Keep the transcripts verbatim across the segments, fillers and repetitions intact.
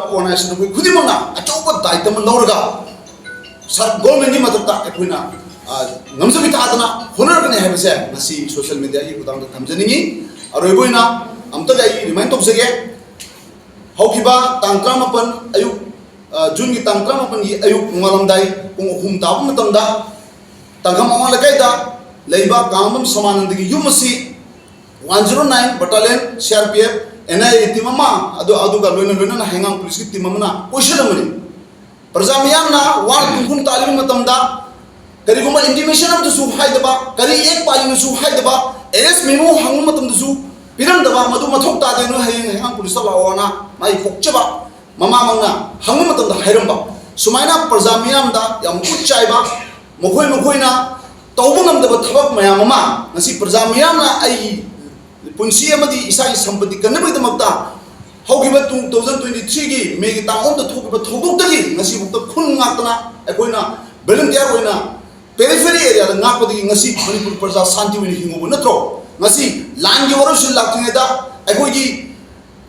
Organisation ꯑꯩꯈꯣꯏ ꯈꯨꯗꯤꯡꯃꯛꯅ ꯑꯆꯧꯕ ꯗꯥꯏꯇ ꯑꯃ ꯂꯧꯔꯒ ꯁꯔ ꯒꯣꯔꯃꯦꯟꯒꯤ ꯃꯊꯛꯇ ꯑꯩꯈꯣꯏꯅ, ꯑ, ꯉꯝꯖꯕꯤ ꯊꯥꯗꯅ ꯍꯣꯠꯅꯔꯒꯅꯤ ꯍꯥꯏꯕꯁꯦ ꯉꯁꯤ ꯁꯣꯁꯤꯌꯦꯜ ꯃꯦꯗꯤꯌꯥꯒꯤ ꯈꯨꯊꯥꯡꯗ ꯊꯝꯖꯅꯤꯡꯉꯤ꯫ ꯑꯔꯣꯏꯕ ꯑꯣꯏꯅ ꯑꯝꯇꯒ ꯑꯩ ꯔꯤꯃꯥꯏꯟ ꯇꯧꯖꯒꯦ꯫ ꯍꯧꯈꯤꯕ ꯇꯥꯡ ꯇꯔꯥꯃꯥꯄꯟ ꯑꯌꯨꯛ, ꯑ, ꯖꯨꯟꯒꯤ ꯇꯥꯡ ꯇꯔꯥꯃꯥꯄꯟꯒꯤ ꯑꯌꯨꯛ ꯅꯣꯡꯉꯥꯜꯂꯝꯗꯥꯏ ꯄꯨꯡ ꯑꯍꯨꯝ ꯇꯥꯕ ꯃꯇꯝꯗ ꯇꯥꯡꯈꯝ ꯑꯋꯥꯡ ꯂꯩꯀꯥꯏꯗ ꯂꯩꯕ ꯀꯥꯡꯉꯝꯕꯝ ꯁꯃꯥꯅꯟꯗꯒꯤ ꯌꯨꯝ ꯑꯁꯤ one zero nine battalion, C R P F, N I A team ꯑꯃ, ꯑꯗꯨ, ꯑꯗꯨꯒ ꯂꯣꯏꯅ ꯂꯣꯏꯅꯅ ꯍꯩꯉꯥꯡ ꯄꯨꯂꯤꯁꯀꯤ ꯇꯤꯝ ꯑꯃꯅ ꯀꯣꯏꯁꯤꯜꯂꯝꯕꯅꯤ꯫ ꯄ꯭ꯔꯖꯥ ꯃꯤꯌꯥꯝꯅ ꯋꯥꯔ ꯇꯨꯡꯈꯨꯝ ꯇꯥꯔꯤꯕ ꯃꯇꯝꯗ ꯀꯔꯤꯒꯨꯝꯕ ꯏꯟꯇꯤꯃꯦꯁꯟ ꯑꯃꯇꯁꯨ ꯍꯥꯏꯗꯕ, ꯀꯔꯤ ꯑꯦꯛ ꯄꯥꯜꯂꯤꯕꯁꯨ ꯍꯥꯏꯗꯕ, ꯑꯦꯔꯦꯁ ꯃꯦꯃꯣ ꯍꯪꯕ ꯃꯇꯝꯗꯁꯨ ꯄꯤꯔꯝꯗꯕ, ꯃꯗꯨ ꯃꯊꯧ ꯇꯥꯗꯦ, ꯅꯣꯏ ꯍꯌꯦꯡ ꯍꯩꯉꯥꯡ ꯄꯨꯂꯤꯁꯇ ꯂꯥꯛꯑꯣꯅ ꯃꯥꯒꯤ ꯄꯣꯛꯆꯕ ꯃꯃꯥꯃꯛꯅ ꯍꯪꯕ ꯃꯇꯝꯗ ꯍꯥꯏꯔꯝꯕ꯫ ꯁꯨꯃꯥꯏꯅ ꯄ꯭ꯔꯖꯥ ꯃꯤꯌꯥꯝꯗ ꯌꯥꯝ ꯈꯨꯠ ꯆꯥꯏꯕ, ꯃꯈꯣꯏ ꯃꯈꯣꯏꯅ ꯇꯧꯕ ꯉꯝꯗꯕ ꯊꯕꯛ ꯃꯌꯥꯝ ꯑꯃ ꯉꯁꯤ ꯄ꯭ꯔꯖꯥ ꯃꯤꯌꯥꯝꯅ ꯑꯩꯒꯤ ꯄꯨꯟꯁꯤ ꯑꯃꯗꯤ ꯏꯁꯥꯒꯤ ꯁꯝꯄꯇꯤ ꯀꯟꯅꯕꯒꯤꯗꯃꯛꯇ ꯍꯧꯈꯤꯕ ꯇꯨ ꯊꯥꯎꯖꯟ ꯇ꯭ꯋꯦꯟꯇꯤ ꯊ꯭ꯔꯤꯒꯤ ꯃꯦꯒꯤ ꯇꯥꯡ ꯑꯍꯨꯝꯗ ꯊꯣꯛꯈꯤꯕ ꯊꯧꯗꯣꯛꯇꯒꯤ ꯉꯁꯤꯐꯥꯎꯗ ꯈꯨꯟ ꯉꯥꯛꯇꯅ ꯑꯩꯈꯣꯏꯅ ꯚꯣꯂꯨꯟꯇꯤꯌꯔ ꯑꯣꯏꯅ ꯄꯦꯔꯤꯐꯦꯔꯤ ꯑꯦꯔꯤꯌꯥꯗ ꯉꯥꯛꯄꯗꯒꯤ ꯉꯁꯤ ꯃꯅꯤꯄꯨꯔ ꯄ꯭ꯔꯖꯥ ꯁꯥꯟꯇꯤ ꯑꯣꯏꯅ ꯍꯤꯡꯍꯧꯕ ꯅꯠꯇ꯭ꯔꯣ? ꯉꯁꯤ ꯂꯥꯟꯒꯤ ꯋꯥꯔꯧꯁꯤꯜ ꯂꯥꯛꯇ꯭ꯔꯤꯉꯩꯗ ꯑꯩꯈꯣꯏꯒꯤ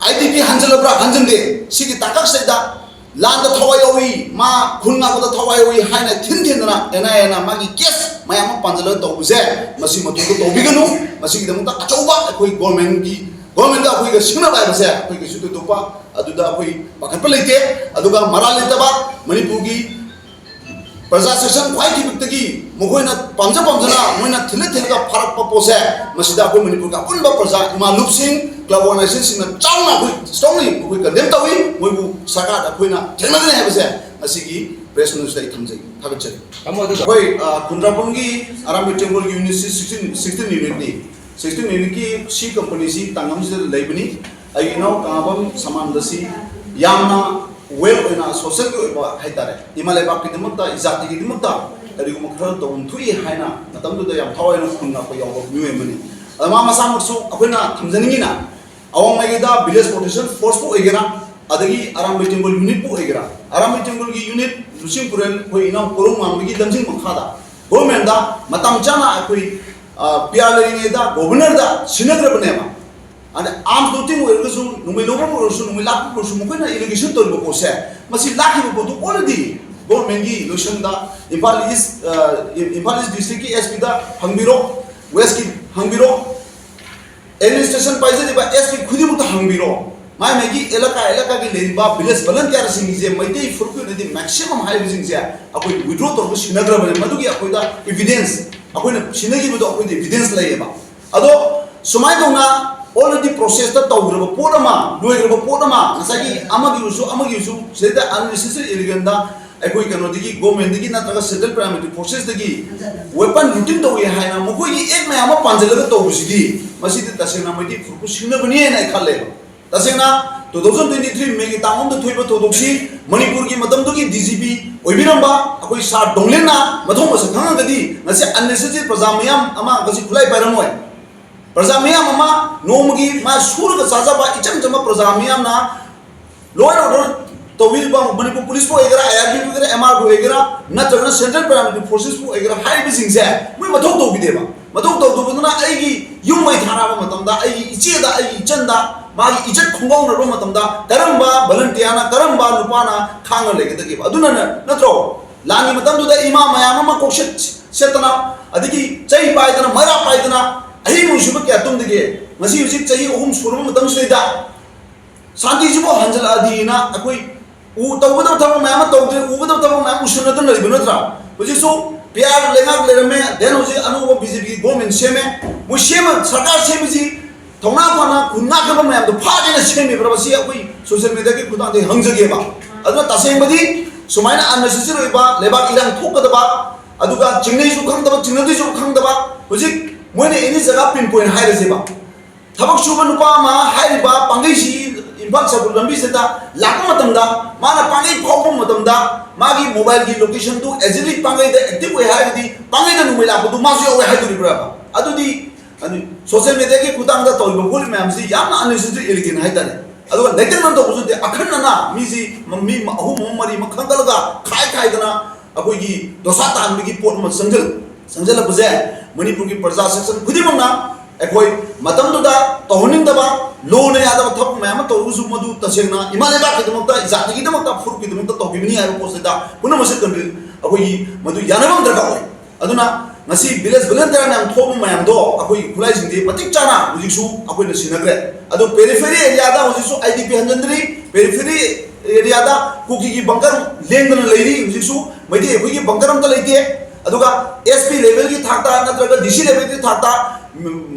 ꯑꯥꯏ ꯗꯤ ꯄꯤ ꯍꯟꯖꯤꯜꯂꯕ꯭ꯔꯥ ꯍꯟꯖꯤꯟꯗꯦ? ꯁꯤꯒꯤ ꯇꯥꯡꯀꯛꯁꯤꯗ ꯂꯥꯟꯗ ꯊꯋꯥꯏ ꯌꯥꯎꯏ, ꯃꯥ ꯈꯨꯟ ꯉꯥꯛꯄꯗ ꯊꯋꯥꯏ ꯌꯥꯎꯏ ꯍꯥꯏꯅ ꯊꯤꯟ ꯊꯤꯟꯗꯅ ꯑꯦꯟ ꯑꯥꯏ ꯑꯦꯅ ꯃꯥꯒꯤ ꯀꯦꯁ ꯃꯌꯥꯝ ꯑꯃ ꯄꯥꯟꯁꯤꯜꯂꯒ ꯇꯧꯕꯁꯦ ꯃꯁꯤ ꯃꯇꯨꯡꯗ ꯇꯧꯕꯤꯒꯅꯨ꯫ ꯃꯁꯤꯒꯤꯗꯃꯛꯇ ꯑꯆꯧꯕ ꯑꯩꯈꯣꯏ ꯒꯣꯔꯃꯦꯟꯒꯤ, ꯒꯣꯔꯃꯦꯟꯗ ꯑꯩꯈꯣꯏꯒ ꯁꯤꯡꯅꯕ ꯍꯥꯏꯕꯁꯦ ꯑꯩꯈꯣꯏ ꯀꯩꯁꯨ ꯊꯣꯏꯗꯣꯛꯄ ꯑꯗꯨꯗ ꯑꯩꯈꯣꯏ ꯄꯥꯈꯠꯄ ꯂꯩꯇꯦ꯫ ꯑꯗꯨꯒ ꯃꯔꯥꯜ ꯂꯩꯇꯕ ꯃꯅꯤꯄꯨꯔꯒꯤ ꯄ꯭ꯔꯖꯥ ꯁꯦꯛꯁꯟ ꯈ꯭ꯋꯥꯏ ꯊꯤꯕꯤꯛꯇꯒꯤ ꯃꯈꯣꯏꯅ ꯄꯥꯝꯖ ꯄꯥꯝꯖꯅ ꯃꯣꯏꯅ ꯊꯤꯜꯂ ꯊꯤꯜꯂꯒ ꯐꯥꯔꯛꯄ ꯄꯣꯠꯁꯦ ꯃꯁꯤꯗ ꯑꯩꯈꯣꯏ ꯃꯅꯤꯄꯨꯔꯒꯤ ꯑꯄꯨꯟꯕ ꯄ꯭ꯔꯖꯥ ꯏꯃꯥ ꯂꯨꯞꯁꯤꯡ, ꯀ꯭ꯂꯕ ꯑꯣꯔꯒꯅꯥꯏꯖꯦꯁꯟꯁꯤꯡꯅ ꯆꯥꯎꯅ ꯑꯩꯈꯣꯏ ꯁ꯭ꯇꯔꯣꯡꯂꯤ ꯑꯩꯈꯣꯏ ꯀꯟꯗꯦꯝ ꯇꯧꯏ꯫ ꯃꯣꯏꯕꯨ ꯁꯔꯀꯥꯔꯗ ꯑꯩꯈꯣꯏꯅ ꯊꯦꯡꯅꯒꯅꯤ ꯍꯥꯏꯕꯁꯦ ꯉꯁꯤꯒꯤ ꯄ꯭ꯔꯦꯁ ꯅꯣꯠꯁꯤꯗ ꯑꯩ ꯊꯝꯖꯒꯦ꯫ ꯊꯥꯒꯠꯆꯔꯤ꯫ ꯇꯥꯃꯣ, ꯑꯗꯨ ꯑꯩꯈꯣꯏ, ꯑ, ꯈꯨꯟꯗ꯭ꯔꯥꯛꯄꯝꯒꯤ ꯑꯔꯥꯝꯕꯥꯏ ꯇꯦꯡꯒꯣꯜꯒꯤ ꯌꯨꯅꯤꯠꯁꯤ ꯁꯤꯛꯁꯇꯤꯟ, ꯁꯤꯛꯁꯇꯤꯟ ꯌꯨꯅꯤꯠꯅꯤ꯫ ꯁꯤꯛꯁꯇꯤꯟ ꯌꯨꯅꯤꯠꯀꯤ ꯁꯤ ꯀꯝꯄꯅꯤꯁꯤ ꯇꯥꯡꯉꯝꯁꯤꯗ ꯂꯩꯕꯅꯤ꯫ ꯑꯩꯒꯤ ꯏꯅꯥꯎ ꯀꯥꯕꯝ ꯁꯃꯥꯟꯗꯁꯤ ꯌꯥꯝꯅ ꯋꯦꯜ ꯑꯣꯏꯅ ꯁꯣꯁꯦꯜꯒꯤ ꯑꯣꯏꯕ ꯍꯥꯏꯇꯥꯔꯦ, ꯏꯃꯥ ꯂꯩꯕꯥꯛꯀꯤꯗꯃꯛꯇ, ꯏꯖꯥꯇꯤꯒꯤꯗꯃꯛꯇ ꯀꯔꯤꯒꯨꯝꯕ ꯈꯔ ꯇꯧꯐꯝ ꯊꯣꯛꯏ ꯍꯥꯏꯅ ꯃꯇꯝꯗꯨꯗ ꯌꯥꯝ ꯊꯋꯥꯏ ꯌꯥꯎꯅ ꯈꯨꯟ ꯉꯥꯛꯄ ꯌꯥꯎꯕ ꯃꯤꯑꯣꯏ ꯑꯃꯅꯤ꯫ ꯑꯗ ꯃꯥ ꯃꯁꯥꯃꯛꯁꯨ ꯑꯩꯈꯣꯏꯅ ꯊꯝꯖꯅꯤꯡꯉꯤꯅ ꯑꯋꯥꯡ ꯃꯥꯏꯀꯩꯗ ꯚꯤꯂꯦꯖ ꯄ꯭ꯔꯣꯇꯦꯛꯁꯟ ꯐꯣꯔꯁꯄꯨ ꯑꯣꯏꯒꯦꯔꯥ, ꯑꯗꯒꯤ ꯑꯔꯥꯝꯕꯥꯏ ꯇꯦꯡꯒꯣꯜ ꯌꯨꯅꯤꯠꯄꯨ ꯑꯣꯏꯒꯦꯔꯥ, ꯑꯔꯥꯝꯕꯥꯏ ꯇꯦꯡꯒꯣꯜꯒꯤ ꯌꯨꯅꯤꯠ ꯂꯨꯆꯤꯡ ꯄꯨꯔꯦꯜ ꯑꯩꯈꯣꯏ ꯏꯅꯥꯎ ꯀꯣꯔꯧ ꯉꯥꯟꯕꯒꯤ ꯂꯝꯖꯤꯡ ꯃꯈꯥꯗ ꯒꯣꯔꯃꯦꯟꯗ ꯃꯇꯝ ꯆꯥꯅ ꯑꯩꯈꯣꯏ, ꯑ, ꯄꯤ ꯑꯥꯔ ꯂꯩꯔꯤꯉꯩꯗ ꯒꯣꯕꯔꯅꯔꯗ ꯁꯤꯟꯅꯈ꯭ꯔꯕꯅꯦꯕ꯫ ꯑꯗ ꯑꯥꯔꯝꯁ ꯂꯨꯇꯤꯡ ꯑꯣꯏꯔꯒꯁꯨ, ꯅꯣꯡꯃꯩ ꯂꯧꯕ ꯑꯣꯏꯔꯁꯨ, ꯅꯣꯡꯃꯩ ꯂꯥꯛꯄ ꯑꯣꯏꯔꯁꯨ, ꯃꯈꯣꯏꯅ ꯑꯦꯂꯤꯒꯦꯁꯟ ꯇꯧꯔꯤꯕ ꯄꯣꯠꯁꯦ, ꯃꯁꯤ ꯂꯥꯛꯈꯤꯕ ꯄꯣꯠꯇꯨ ꯑꯣꯜꯔꯦꯗꯤ ꯒꯣꯔꯃꯦꯟꯒꯤ ꯂꯣꯏꯁꯪꯗ, ꯏꯝꯐꯥꯜ ꯏꯁ, ꯑ, ꯏꯝꯐꯥꯜ ꯏꯁ ꯗꯤꯁꯇ꯭ꯔꯤꯛꯀꯤ ꯑꯦꯁ ꯄꯤꯗ ꯍꯪꯕꯤꯔꯣ, ꯋꯦꯁꯀꯤ ꯍꯪꯕꯤꯔꯣ, ꯑꯦꯗꯃꯤꯅꯤꯁꯇ꯭ꯔꯦꯁꯟ ꯄꯥꯏꯖꯔꯤꯕ ꯑꯦꯁ ꯄꯤ ꯈꯨꯗꯤꯡꯃꯛꯇ ꯍꯪꯕꯤꯔꯣ꯫ ꯃꯥꯏ ꯃꯥꯏꯒꯤ ꯑꯦꯂꯀꯥ ꯑꯦꯂꯀꯥꯒꯤ ꯂꯩꯔꯤꯕ ꯚꯤꯂꯦꯖ ꯚꯂꯟꯇꯤꯌꯥꯔꯁꯤꯡꯁꯦ, ꯃꯩꯇꯩ ꯐꯨꯔꯨꯞꯀꯤ ꯑꯣꯏꯅꯗꯤ ꯃꯦꯛꯁꯤꯃꯝ ꯍꯥꯏꯔꯤꯕꯁꯤꯡꯁꯦ ꯑꯩꯈꯣꯏ ꯋꯤꯗ꯭ꯔꯣ ꯇꯧꯔꯒ ꯁꯤꯟꯅꯈ꯭ꯔꯕꯅꯦ꯫ ꯃꯗꯨꯒꯤ ꯑꯩꯈꯣꯏꯗ ꯏꯚꯤꯗꯦꯟꯁ, ꯑꯩꯈꯣꯏꯅ ꯁꯤꯟꯅꯈꯤꯕꯗꯣ ꯑꯩꯈꯣꯏꯗ ꯏꯚꯤꯗꯦꯟꯁ ꯂꯩꯌꯦꯕ꯫ ꯑꯗꯣ ꯁꯨꯃꯥꯏꯅ ꯇꯧꯅ ꯑꯣꯜꯔꯦꯗꯤ ꯄ꯭ꯔꯣꯁꯦꯁꯇ ꯇꯧꯈ꯭ꯔꯕ ꯄꯣꯠ ꯑꯃ, ꯂꯣꯏꯈ꯭ꯔꯕ ꯄꯣꯠ ꯑꯃ, ꯉꯁꯥꯏꯒꯤ ꯑꯃꯒꯤ ꯑꯣꯏꯔꯁꯨ ꯑꯃꯒꯤ ꯑꯣꯏꯔꯁꯨ ꯁꯤꯗꯩꯗ ꯑꯟꯅꯦꯁꯦꯁꯔꯤ ꯑꯦꯂꯤꯒꯦꯁꯟꯗ ꯑꯩꯈꯣꯏ ꯀꯩꯅꯣꯗꯒꯤ, ꯒꯣꯔꯃꯦꯟꯗꯒꯤ ꯅꯠꯇ꯭ꯔꯒ ꯁꯦꯟꯇ꯭ꯔꯦꯜ ꯄꯦꯔꯥꯃꯤꯂꯤꯇꯔꯤ ꯐꯣꯔꯁꯦꯁꯇꯒꯤ ꯋꯦꯄꯟ ꯂꯨꯇꯤꯡ ꯇꯧꯏ ꯍꯥꯏꯅ ꯃꯈꯣꯏꯒꯤ ꯑꯦꯛ ꯃꯌꯥꯝ ꯑꯃ ꯄꯥꯟꯁꯤꯜꯂꯒ ꯇꯧꯕꯁꯤꯗꯤ, ꯃꯁꯤꯗꯤ ꯇꯁꯦꯡꯅ ꯃꯩꯇꯩ ꯐꯨꯔꯨꯞꯄꯨ ꯁꯤꯡꯅꯕꯅꯤ ꯍꯥꯏꯅ ꯑꯩ ꯈꯜꯂꯦꯕ꯫ ꯇꯁꯦꯡꯅ, ꯇꯨ ꯊꯥꯎꯖꯟ ꯇ꯭ꯋꯦꯟꯇꯤ ꯊ꯭ꯔꯤ ꯃꯦꯒꯤ ꯇꯥꯡ ꯑꯍꯨꯝꯗ ꯊꯣꯛꯏꯕ ꯊꯧꯗꯣꯛꯁꯤ ꯃꯅꯤꯄꯨꯔꯒꯤ ꯃꯇꯝꯗꯨꯒꯤ ꯗꯤ ꯖꯤ ꯄꯤ ꯑꯣꯏꯕꯤꯔꯝꯕ ꯑꯩꯈꯣꯏ ꯁꯥꯔ ꯗꯣꯡꯂꯦꯟꯅ ꯃꯊꯧ ꯃꯁꯛ ꯈꯪꯉꯒꯗꯤ ꯉꯁꯤ ꯑꯟꯅꯦꯁꯦꯁꯔꯤ ꯄ꯭ꯔꯖꯥ ꯃꯌꯥꯝ ꯑꯃ ꯉꯁꯤ ꯈꯨꯠꯂꯥꯏ ꯄꯥꯏꯔꯝꯃꯣꯏ꯫ ꯄ꯭ꯔꯖꯥ ꯃꯌꯥꯝ ꯑꯃ ꯅꯣꯡꯃꯒꯤ ꯃꯥ ꯁꯨꯔꯒ ꯆꯥꯖꯕ ꯏꯆꯝ ꯆꯝꯕ ꯄ꯭ꯔꯖꯥ ꯃꯤꯌꯥꯝꯅ ꯂꯣ ꯑꯦꯟ ꯑꯣꯔꯗꯔ ꯇꯧꯕꯤꯔꯤꯕ ꯃꯅꯤꯄꯨꯔ ꯄꯨꯂꯤꯁꯄꯨ ꯑꯣꯏꯒꯦꯔꯥ, ꯑꯥꯏ ꯑꯥꯔ ꯕꯤꯕꯨ ꯑꯣꯏꯒꯦꯔꯥ, ꯑꯦꯝ ꯑꯥꯔꯕꯨ ꯑꯣꯏꯒꯦꯔꯥ, ꯅꯠꯇ꯭ꯔꯒꯅ ꯁꯦꯟꯇ꯭ꯔꯦꯜ ꯄꯦꯔꯥꯃꯤꯂꯤꯇꯔꯤ ꯐꯣꯔꯁꯦꯁꯄꯨ ꯑꯣꯏꯒꯦꯔꯥ, ꯍꯥꯏꯔꯤꯕꯁꯤꯡꯁꯦ ꯃꯣꯏ ꯃꯊꯧ ꯇꯧꯕꯤꯗꯦꯕ꯫ ꯃꯊꯧ ꯇꯧꯗꯕꯗꯨꯅ ꯑꯩꯒꯤ ꯌꯨꯝ ꯃꯩ ꯊꯥꯔꯛꯑꯕ ꯃꯇꯝꯗ, ꯑꯩꯒꯤ ꯏꯆꯦꯗ, ꯑꯩꯒꯤ ꯏꯆꯟꯗ ꯃꯥꯒꯤ ꯏꯖꯠ ꯈꯣꯡꯒꯥꯎꯅꯔꯕ ꯃꯇꯝꯗ ꯀꯔꯝꯕ ꯚꯂꯟꯇꯤꯌꯥꯔꯅ, ꯀꯔꯝꯕ ꯅꯨꯄꯥꯅ ꯈꯥꯡꯉ ꯂꯩꯒꯗꯒꯦꯕ? ꯑꯗꯨꯅ ꯅꯠꯇ꯭ꯔꯣ ꯂꯥꯟꯒꯤ ꯃꯇꯝꯗꯨꯗ ꯏꯃꯥ ꯃꯌꯥꯝ ꯑꯃ ꯀꯣꯛꯁꯦꯠ ꯁꯦꯠꯇꯅ, ꯑꯗꯒꯤ ꯆꯩ ꯄꯥꯏꯗꯅ, ꯃꯩꯔꯥ ꯄꯥꯏꯗꯅ ꯑꯍꯤꯡ ꯅꯨꯡꯁꯤꯕ ꯀꯌꯥ ꯇꯨꯝꯗꯒꯦ? ꯉꯁꯤ ꯍꯧꯖꯤꯛ ꯆꯍꯤ ꯑꯍꯨꯝ ꯁꯨꯔꯕ ꯃꯇꯝꯁꯤꯗꯩꯗ ꯁꯥꯟꯇꯤꯁꯤꯕꯨ ꯍꯟꯖꯤꯜꯂꯛꯑꯗꯤꯅ ꯑꯩꯈꯣꯏ ꯎ ꯇꯧꯒꯗꯕ ꯊꯕꯛ ꯃꯌꯥꯝ ꯑꯃ ꯇꯧꯗ꯭ꯔꯦ, ꯎꯒꯗꯕ ꯊꯕꯛ ꯃꯌꯥꯝ ꯎꯁꯟꯅꯗꯨꯅ ꯂꯩꯕ ꯅꯠꯇ꯭ꯔꯥ? ꯍꯧꯖꯤꯛꯁꯨ ꯄꯤ ꯑꯥꯔ ꯂꯩꯉꯥꯛ ꯂꯩꯔꯝꯃꯦ, then ꯍꯧꯖꯤꯛ ꯑꯅꯧꯕ ꯕꯤ ꯖꯦ ꯄꯤꯒꯤ ꯒꯣꯔꯃꯦꯟ ꯁꯦꯝꯃꯦ꯫ ꯃꯣꯏ ꯁꯦꯝꯃ, ꯁꯔꯀꯥꯔ ꯁꯦꯝꯕꯁꯤ ꯊꯧꯅꯥ ꯐꯅ ꯈꯨꯟ ꯉꯥꯛꯅꯕ ꯃꯌꯥꯝꯗꯣ ꯐꯥꯒꯦꯅ ꯁꯦꯝꯃꯤꯕ꯭ꯔꯥ? ꯃꯁꯤ ꯑꯩꯈꯣꯏ ꯁꯣꯁꯤꯌꯦꯜ ꯃꯦꯗꯤꯌꯥꯒꯤ ꯈꯨꯠꯊꯥꯡꯗꯒꯤ ꯍꯪꯖꯒꯦꯕ꯫ ꯑꯗꯨꯅ ꯇꯁꯦꯡꯕꯗꯤ ꯁꯨꯃꯥꯏꯅ ꯑꯟꯅꯦꯁꯦꯁꯔꯤ ꯑꯣꯏꯕ ꯂꯩꯕꯥꯛ ꯏꯔꯥꯡ ꯊꯣꯛꯀꯗꯕ, ꯑꯗꯨꯒ ꯆꯤꯡꯅꯩꯁꯨ ꯈꯪꯗꯕ, ꯆꯤꯡꯅꯗꯣꯏꯁꯨ ꯈꯪꯗꯕ, ꯍꯧꯖꯤꯛ ꯃꯣꯏꯅ ꯑꯦꯅꯤ ꯖꯒꯥ ꯄꯤꯟ ꯄꯣꯏꯟ ꯍꯥꯏꯔꯁꯦꯕ, ꯊꯕꯛ ꯁꯨꯕ ꯅꯨꯄꯥ ꯑꯃ ꯍꯥꯏꯔꯤꯕ ꯄꯥꯡꯒꯩꯁꯤ ꯏꯝꯐꯥꯜ ꯁꯥꯏꯕꯣꯛ ꯂꯝꯕꯤꯁꯤꯗ ꯂꯥꯛꯄ ꯃꯇꯝꯗ, ꯃꯥꯅ ꯄꯥꯡꯒꯩ ꯐꯥꯎꯕ ꯃꯇꯝꯗ ꯃꯥꯒꯤ ꯃꯣꯕꯥꯏꯜꯒꯤ ꯂꯣꯀꯦꯁꯟꯗꯨ ꯑꯦꯛꯖꯦꯛꯂꯤ ꯄꯥꯡꯒꯩꯗ ꯑꯦꯛꯇꯤꯚ ꯑꯣꯏ ꯍꯥꯏꯔꯒꯗꯤ ꯄꯥꯡꯒꯩꯗ ꯅꯣꯡꯃꯩ ꯂꯥꯛꯄꯗꯨ ꯃꯥꯁꯨ ꯌꯥꯎꯋꯦ ꯍꯥꯏꯗꯣꯔꯤꯕ꯭ꯔꯥ? ꯑꯗꯨꯗꯤ, ꯑꯗꯨ ꯁꯣꯁꯤꯌꯦꯜ ꯃꯦꯗꯤꯌꯥꯒꯤ ꯈꯨꯠꯊꯥꯡꯗ ꯇꯧꯔꯤꯕ ꯄꯣꯠ ꯃꯌꯥꯝꯁꯤ ꯌꯥꯝꯅ ꯑꯟꯅꯦꯁꯦꯁꯔꯤ ꯑꯦꯂꯤꯒꯦꯟ ꯍꯥꯏꯇꯥꯔꯦ꯫ ꯑꯗꯨꯒ ꯂꯩꯇꯦꯡꯅ ꯇꯧꯕꯁꯨ ꯅꯠꯇꯦ, ꯑꯈꯟꯅꯅ ꯃꯤꯁꯤ, ꯃꯤ ꯑꯍꯨꯝ ꯑꯃ ꯃꯔꯤ ꯑꯃ ꯈꯟꯒꯠꯂꯒ ꯈꯥꯏ ꯈꯥꯏꯗꯅ ꯑꯩꯈꯣꯏꯒꯤ ꯗꯣꯁꯥ ꯇꯥꯍꯟꯕꯒꯤ ꯄꯣꯠ ꯑꯃ ꯆꯪꯁꯤꯜ-, ꯆꯪꯁꯤꯜꯂꯛꯄꯁꯦ ꯃꯅꯤꯄꯨꯔꯒꯤ ꯄ꯭ꯔꯖꯥ ꯁꯦꯛꯁꯟ ꯈꯨꯗꯤꯡꯃꯛꯅ ꯑꯩꯈꯣꯏ ꯃꯇꯝꯗꯨꯗ ꯇꯧꯍꯟꯅꯤꯡꯗꯕ, ꯂꯣꯅ ꯌꯥꯗꯕ ꯊꯕꯛ ꯃꯌꯥꯝ ꯑꯃ ꯇꯧꯔꯒꯁꯨ, ꯃꯗꯨ ꯇꯁꯦꯡꯅ ꯏꯃꯥ ꯂꯩꯕꯥꯛꯀꯤꯗꯃꯛꯇ, ꯏꯖꯥꯇꯤꯒꯤꯗꯃꯛꯇ, ꯐꯨꯔꯨꯞꯀꯤꯗꯃꯛꯇ ꯇꯧꯈꯤꯕꯅꯤ ꯍꯥꯏꯕ ꯄꯣꯠꯁꯤꯗ ꯄꯨꯝꯅꯃꯛꯁꯦ ꯀꯟꯕꯤ-, ꯑꯩꯈꯣꯏꯒꯤ ꯃꯗꯨ ꯌꯥꯅꯕ ꯑꯃ ꯗꯔꯀꯥꯔ ꯑꯣꯏ꯫ ꯑꯗꯨꯅ ꯉꯁꯤ village volunteer ꯃꯌꯥꯝ ꯊꯣꯛꯄ ꯃꯌꯥꯝꯗꯣ ꯑꯩꯈꯣꯏꯒꯤ ꯈꯨꯠꯂꯥꯏꯁꯤꯡꯗꯤ ꯃꯇꯤꯛ ꯆꯥꯅ ꯍꯧꯖꯤꯛꯁꯨ ꯑꯩꯈꯣꯏꯅ ꯁꯤꯟꯅꯈ꯭ꯔꯦ꯫ ꯑꯗꯣ periphery area ꯗ ꯍꯧꯖꯤꯛꯁꯨ I D P ꯍꯟꯖꯤꯟꯗ꯭ꯔꯤ, periphery area the ꯀꯨꯀꯤꯒꯤ bunker ꯂꯦꯡꯗꯅ ꯂꯩꯔꯤ꯫ ꯍꯧꯖꯤꯛꯁꯨ ꯃꯩꯇꯩ ꯑꯩꯈꯣꯏꯒꯤ bunker ꯑꯝꯇ ꯂꯩꯇꯦ꯫ ꯑꯗꯨꯒ S P level ꯒꯤ ꯊꯥꯛꯇ ꯅꯠꯇ꯭ꯔꯒ D C level ꯒꯤ ꯊꯥꯛꯇ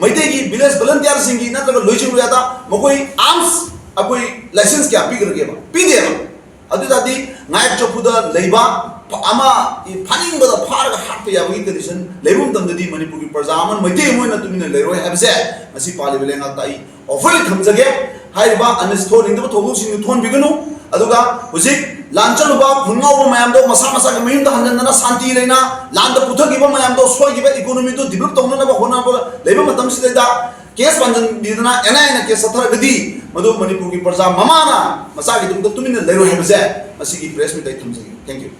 ꯃꯩꯇꯩꯒꯤ village volunteer ꯁꯤꯡꯒꯤ ꯅꯠꯇ꯭ꯔꯒ ꯂꯣꯏꯁꯤꯡ ꯂꯣꯌꯥꯗ ꯃꯈꯣꯏ arms, ꯑꯩꯈꯣꯏ license ꯀꯌꯥ ꯄꯤꯈ꯭ꯔꯒꯦꯕ? ꯄꯤꯗꯦꯕ꯫ ꯑꯗꯨ ꯇꯥꯔꯗꯤ ꯉꯥꯌꯛ ꯆꯐꯨꯗ ꯂꯩꯕ, ꯐ-, ꯑꯃ ꯐꯥꯅꯤꯡꯕꯗ ꯐꯥꯔꯒ ꯍꯥꯠꯄ ꯌꯥꯕꯒꯤ condition ꯂꯩꯕ ꯃꯇꯝꯗꯗꯤ ꯃꯅꯤꯄꯨꯔꯒꯤ ꯄ꯭ꯔꯖꯥ ꯑꯃ, ꯃꯩꯇꯩ ꯑꯃ ꯑꯣꯏꯅ ꯇꯨꯃꯤꯟꯅ ꯂꯩꯔꯣꯏ ꯍꯥꯏꯕꯁꯦ ꯉꯁꯤ ꯄꯥꯜꯂꯤꯕ ꯂꯩꯉꯥꯛꯇ ꯑꯩ officially ꯊꯝꯖꯒꯦ꯫ ꯍꯥꯏꯔꯤꯕ ꯑꯅꯤꯁ ꯊꯣꯛꯍꯟꯅꯤꯡꯗꯕ ꯊꯧꯗꯣꯛꯁꯤꯡꯗꯨ ꯊꯣꯛꯍꯟꯕꯤꯒꯅꯨ꯫ ꯑꯗꯨꯒ ꯍꯧꯖꯤꯛ ꯂꯥꯟ ꯆꯠꯂꯨꯕ ꯈꯨꯟ ꯉꯥꯎꯕ ꯃꯌꯥꯝꯗꯣ ꯃꯁꯥ ꯃꯁꯥꯒꯤ ꯃꯌꯨꯝꯗ ꯍꯟꯖꯤꯟꯗꯅ ꯁꯥꯟꯇꯤ ꯂꯩꯅ ꯂꯥꯟꯗ ꯄꯨꯊꯈꯤꯕ ꯃꯌꯥꯝꯗꯣ, ꯁꯣꯏꯈꯤꯕ economy ꯗꯨ develop ꯇꯧꯅꯅꯕ ꯍꯣꯠꯅꯕ ꯂꯩꯕ ꯃꯇꯝꯁꯤꯗꯩꯗ case ꯄꯥꯟꯖꯟꯕꯤꯗꯅ N I A ꯅ case ꯆꯠꯊꯔꯒꯗꯤ ꯃꯗꯨ ꯃꯅꯤꯄꯨꯔꯒꯤ ꯄ꯭ꯔꯖꯥ ꯃꯃꯥꯅ ꯃꯆꯥꯒꯤꯗꯃꯛꯇ ꯇꯨꯃꯤꯟꯅ ꯂꯩꯔꯣꯏ ꯍꯥꯏꯕꯁꯦ ꯉꯁꯤꯒꯤ press meet ꯑꯩ ꯊꯝꯖꯒꯦ꯫ Thank you꯫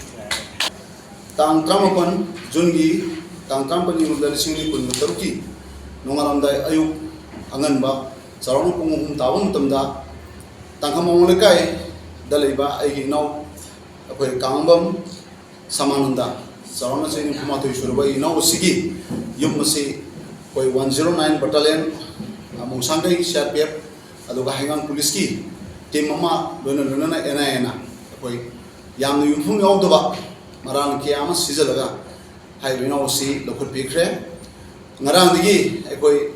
ꯇꯥꯡ ꯇꯔꯥꯃꯥꯄꯟ, ꯖꯨꯟꯒꯤ ꯇꯥꯡ ꯇꯔꯥꯃꯥꯄꯟ, ꯏꯪ ꯀꯨꯝꯖꯥ ꯂꯤꯁꯤꯡ ꯑꯅꯤ ꯀꯨꯟꯒ ꯇꯔꯨꯛꯀꯤ ꯅꯣꯡꯉꯥꯜꯂꯝꯗꯥꯏ ꯑꯌꯨꯛ ꯑꯉꯟꯕ ꯆꯥꯎꯔꯥꯛꯅ ꯄꯨꯡ ꯑꯍꯨꯝ ꯇꯥꯕ ꯃꯇꯝꯗ ꯇꯥꯡꯈꯨꯜ ꯃꯉꯣꯟ ꯂꯩꯀꯥꯏꯗ ꯂꯩꯕ ꯑꯩꯒꯤ ꯏꯅꯥꯎ, ꯑꯩꯈꯣꯏ ꯀꯥꯡꯕꯝ ꯁꯃꯥꯅꯟꯗ, ꯆꯥꯎꯔꯥꯛꯅ ꯆꯍꯤ ꯅꯤꯐꯨ ꯃꯥꯊꯣꯏ ꯁꯨꯔꯕ ꯑꯩ ꯏꯅꯥꯎ ꯑꯁꯤꯒꯤ ꯌꯨꯝ ꯑꯁꯤ ꯑꯩꯈꯣꯏ one zero nine battalion, ꯑ, ꯃꯣꯡꯁꯥꯡꯈꯩ C R P F, ꯑꯗꯨꯒ ꯍꯩꯉꯥꯡ police ꯀꯤ team ꯑꯃ ꯂꯣꯏꯅ ꯂꯣꯏꯅꯅ N I A ꯅ ꯑꯩꯈꯣꯏ ꯌꯥꯝꯅ ꯌꯨꯝꯐꯝ ꯌꯥꯎꯗꯕ ꯃꯔꯥꯜ ꯀꯌꯥ ꯑꯃ ꯁꯤꯖꯤꯜꯂꯒ ꯍꯥꯏꯔꯤꯕ ꯏꯅꯥꯎ ꯑꯁꯤ ꯂꯧꯈꯠꯄꯤꯈ꯭ꯔꯦ꯫ ꯉꯔꯥꯡꯗꯒꯤ ꯑꯩꯈꯣꯏ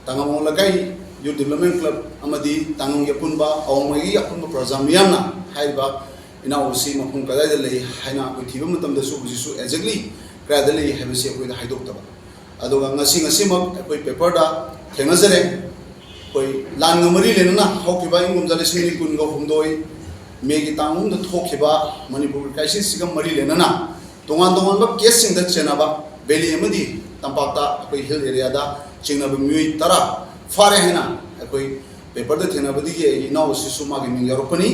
ꯇꯥꯡꯈꯨꯜ ꯃꯉꯣꯟ ꯂꯩꯀꯥꯏ Youth Development Club ꯑꯃꯗꯤ ꯇꯥꯡꯈꯨꯜꯒꯤ ꯑꯄꯨꯟꯕ, ꯑꯋꯥꯡꯃꯩꯒꯤ ꯑꯄꯨꯟꯕ ꯄ꯭ꯔꯖꯥ ꯃꯤꯌꯥꯝꯅ ꯍꯥꯏꯔꯤꯕ ꯏꯅꯥꯎ ꯑꯁꯤ ꯃꯐꯝ ꯀꯗꯥꯏꯗ ꯂꯩ ꯍꯥꯏꯅ ꯑꯩꯈꯣꯏ ꯊꯤꯕ ꯃꯇꯝꯗꯁꯨ ꯍꯧꯖꯤꯛꯁꯨ exactly ꯀꯗꯥꯏꯗ ꯂꯩ ꯍꯥꯏꯕꯁꯤ ꯑꯩꯈꯣꯏꯗ ꯍꯥꯏꯗꯣꯛꯇꯕ꯫ ꯑꯗꯨꯒ ꯉꯁꯤ, ꯉꯁꯤꯃꯛ ꯑꯩꯈꯣꯏ paper ꯗ ꯊꯦꯡꯅꯖꯔꯦ꯫ ꯑꯩꯈꯣꯏ ꯂꯥꯟꯒ ꯃꯔꯤ ꯂꯩꯅꯅ ꯍꯧꯈꯤꯕ ꯏꯪ ꯀꯨꯝꯖꯥ ꯂꯤꯁꯤꯡ ꯑꯅꯤ ꯀꯨꯟꯒ ꯍꯨꯝꯗꯣꯏ ꯃꯦꯒꯤ ꯇꯥꯡ ꯑꯍꯨꯝꯗ ꯊꯣꯛꯈꯤꯕ ꯃꯅꯤꯄꯨꯔꯒꯤ crisis ꯁꯤꯒ ꯃꯔꯤ ꯂꯩꯅꯅ ꯇꯣꯉꯥꯟ ꯇꯣꯉꯥꯟꯕ case ꯁꯤꯡꯗ ꯆꯦꯟꯅꯕ valley ꯑꯃꯗꯤ ꯇꯝꯄꯥꯛꯇ ꯑꯩꯈꯣꯏ hill area ꯗ ꯆꯤꯡꯅꯕ ꯃꯤꯑꯣꯏ ꯇꯔꯥ ꯐꯥꯔꯦ ꯍꯥꯏꯅ ꯑꯩꯈꯣꯏ paper ꯗ ꯊꯦꯡꯅꯕꯗꯒꯤ ꯑꯩꯒꯤ ꯏꯅꯥꯎ ꯑꯁꯤꯁꯨ ꯃꯥꯒꯤ ꯃꯤꯡ ꯌꯥꯎꯔꯛꯄꯅꯤ꯫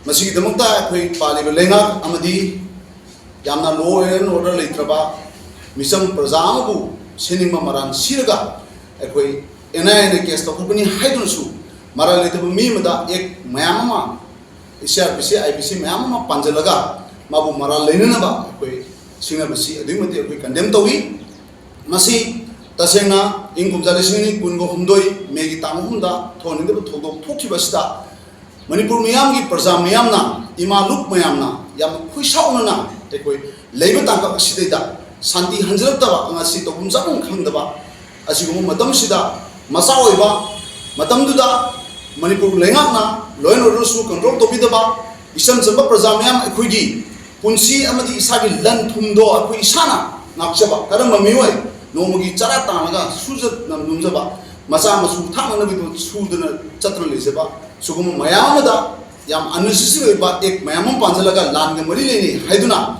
ꯃꯁꯤꯒꯤꯗꯃꯛꯇ ꯑꯩꯈꯣꯏ ꯄꯥꯜꯂꯤꯕ ꯂꯩꯉꯥꯛ ꯑꯃꯗꯤ ꯌꯥꯝꯅ law and order ꯂꯩꯇ꯭ꯔꯕ ꯃꯤꯆꯝ ꯄ꯭ꯔꯖꯥ ꯑꯃꯕꯨ ꯁꯤꯅꯤꯡꯕ ꯃꯔꯥꯟ ꯁꯤꯔꯒ ꯑꯩꯈꯣꯏ ꯑꯦꯟ ꯑꯥꯏ ꯑꯦꯅ ꯀꯦꯁ ꯇꯧꯈꯠꯄꯅꯤ ꯍꯥꯏꯗꯨꯅꯁꯨ ꯃꯔꯥꯜ ꯂꯩꯇꯕ ꯃꯤ ꯑꯃꯗ ꯑꯦꯛ ꯃꯌꯥꯝ ꯑꯃ, ꯁꯤ ꯑꯥꯔ ꯄꯤ ꯁꯤ, ꯑꯥꯏ ꯄꯤ ꯁꯤ ꯃꯌꯥꯝ ꯑꯃ ꯄꯥꯟꯁꯤꯜꯂꯒ ꯃꯥꯕꯨ ꯃꯔꯥꯜ ꯂꯩꯅꯅꯕ ꯑꯩꯈꯣꯏ ꯁꯤꯡꯅꯕꯁꯤ ꯑꯗꯨꯛꯀꯤ ꯃꯇꯤꯛ ꯑꯩꯈꯣꯏ ꯀꯟꯗꯦꯝ ꯇꯧꯏ꯫ ꯃꯁꯤ ꯇꯁꯦꯡꯅ ꯏꯪ ꯀꯨꯝꯖꯥ ꯂꯤꯁꯤꯡ ꯑꯅꯤ ꯀꯨꯟꯒ ꯍꯨꯝꯗꯣꯏ ꯃꯦꯒꯤ ꯇꯥꯡ ꯑꯍꯨꯝꯗ ꯊꯣꯛꯍꯟꯅꯤꯡꯗꯕ ꯊꯧꯗꯣꯛ ꯊꯣꯛꯈꯤꯕ ꯑꯁꯤꯗ ꯃꯅꯤꯄꯨꯔ ꯃꯤꯌꯥꯝꯒꯤ, ꯄ꯭ꯔꯖꯥ ꯃꯤꯌꯥꯝꯅ, ꯏꯃꯥ ꯂꯨꯞ ꯃꯌꯥꯝꯅ ꯌꯥꯝꯅ ꯈꯨꯏꯁꯥꯎꯅꯅ ꯑꯩꯈꯣꯏ ꯂꯩꯕ ꯇꯥꯡꯀꯛ ꯑꯁꯤꯗꯩꯗ ꯁꯥꯟꯇꯤ ꯍꯟꯖꯤꯜꯂꯛꯇꯕ, ꯉꯁꯤ ꯇꯧꯐꯝ ꯆꯥꯐꯝ ꯈꯪꯗꯕ ꯑꯁꯤꯒꯨꯝꯕ ꯃꯇꯝꯁꯤꯗ, ꯃꯆꯥ ꯑꯣꯏꯕ ꯃꯇꯝꯗꯨꯗ ꯃꯅꯤꯄꯨꯔ ꯂꯩꯉꯥꯛꯅ law and order ꯁꯨ control ꯇꯧꯕꯤꯗꯕ, ꯏꯆꯝ ꯆꯝꯕ ꯄ꯭ꯔꯖꯥ ꯃꯌꯥꯝ ꯑꯩꯈꯣꯏꯒꯤ ꯄꯨꯟꯁꯤ ꯑꯃꯗꯤ ꯏꯁꯥꯒꯤ ꯂꯟ ꯊꯨꯝꯗꯣ ꯑꯩꯈꯣꯏ ꯏꯁꯥꯅ ꯉꯥꯛꯆꯕ, ꯀꯔꯝꯕ ꯃꯤꯑꯣꯏ ꯅꯣꯡꯃꯒꯤ ꯆꯔꯥ ꯇꯥꯡꯉꯒ ꯁꯨꯖꯅ ꯅꯣꯝꯖꯕ, ꯃꯆꯥ ꯃꯁꯨ ꯊꯥꯛꯅꯅꯕꯒꯤꯗꯃꯛ ꯁꯨꯗꯅ ꯆꯠꯇꯅ ꯂꯩꯖꯕ, ꯁꯤꯒꯨꯝꯕ ꯃꯌꯥꯝ ꯑꯃꯗ ꯌꯥꯝ unnecessary ꯑꯣꯏꯕ ꯑꯦꯛ ꯃꯌꯥꯝ ꯑꯃ ꯄꯥꯟꯁꯤꯜꯂꯒ ꯂꯥꯟꯒ ꯃꯔꯤ ꯂꯩꯅꯩ ꯍꯥꯏꯗꯨꯅ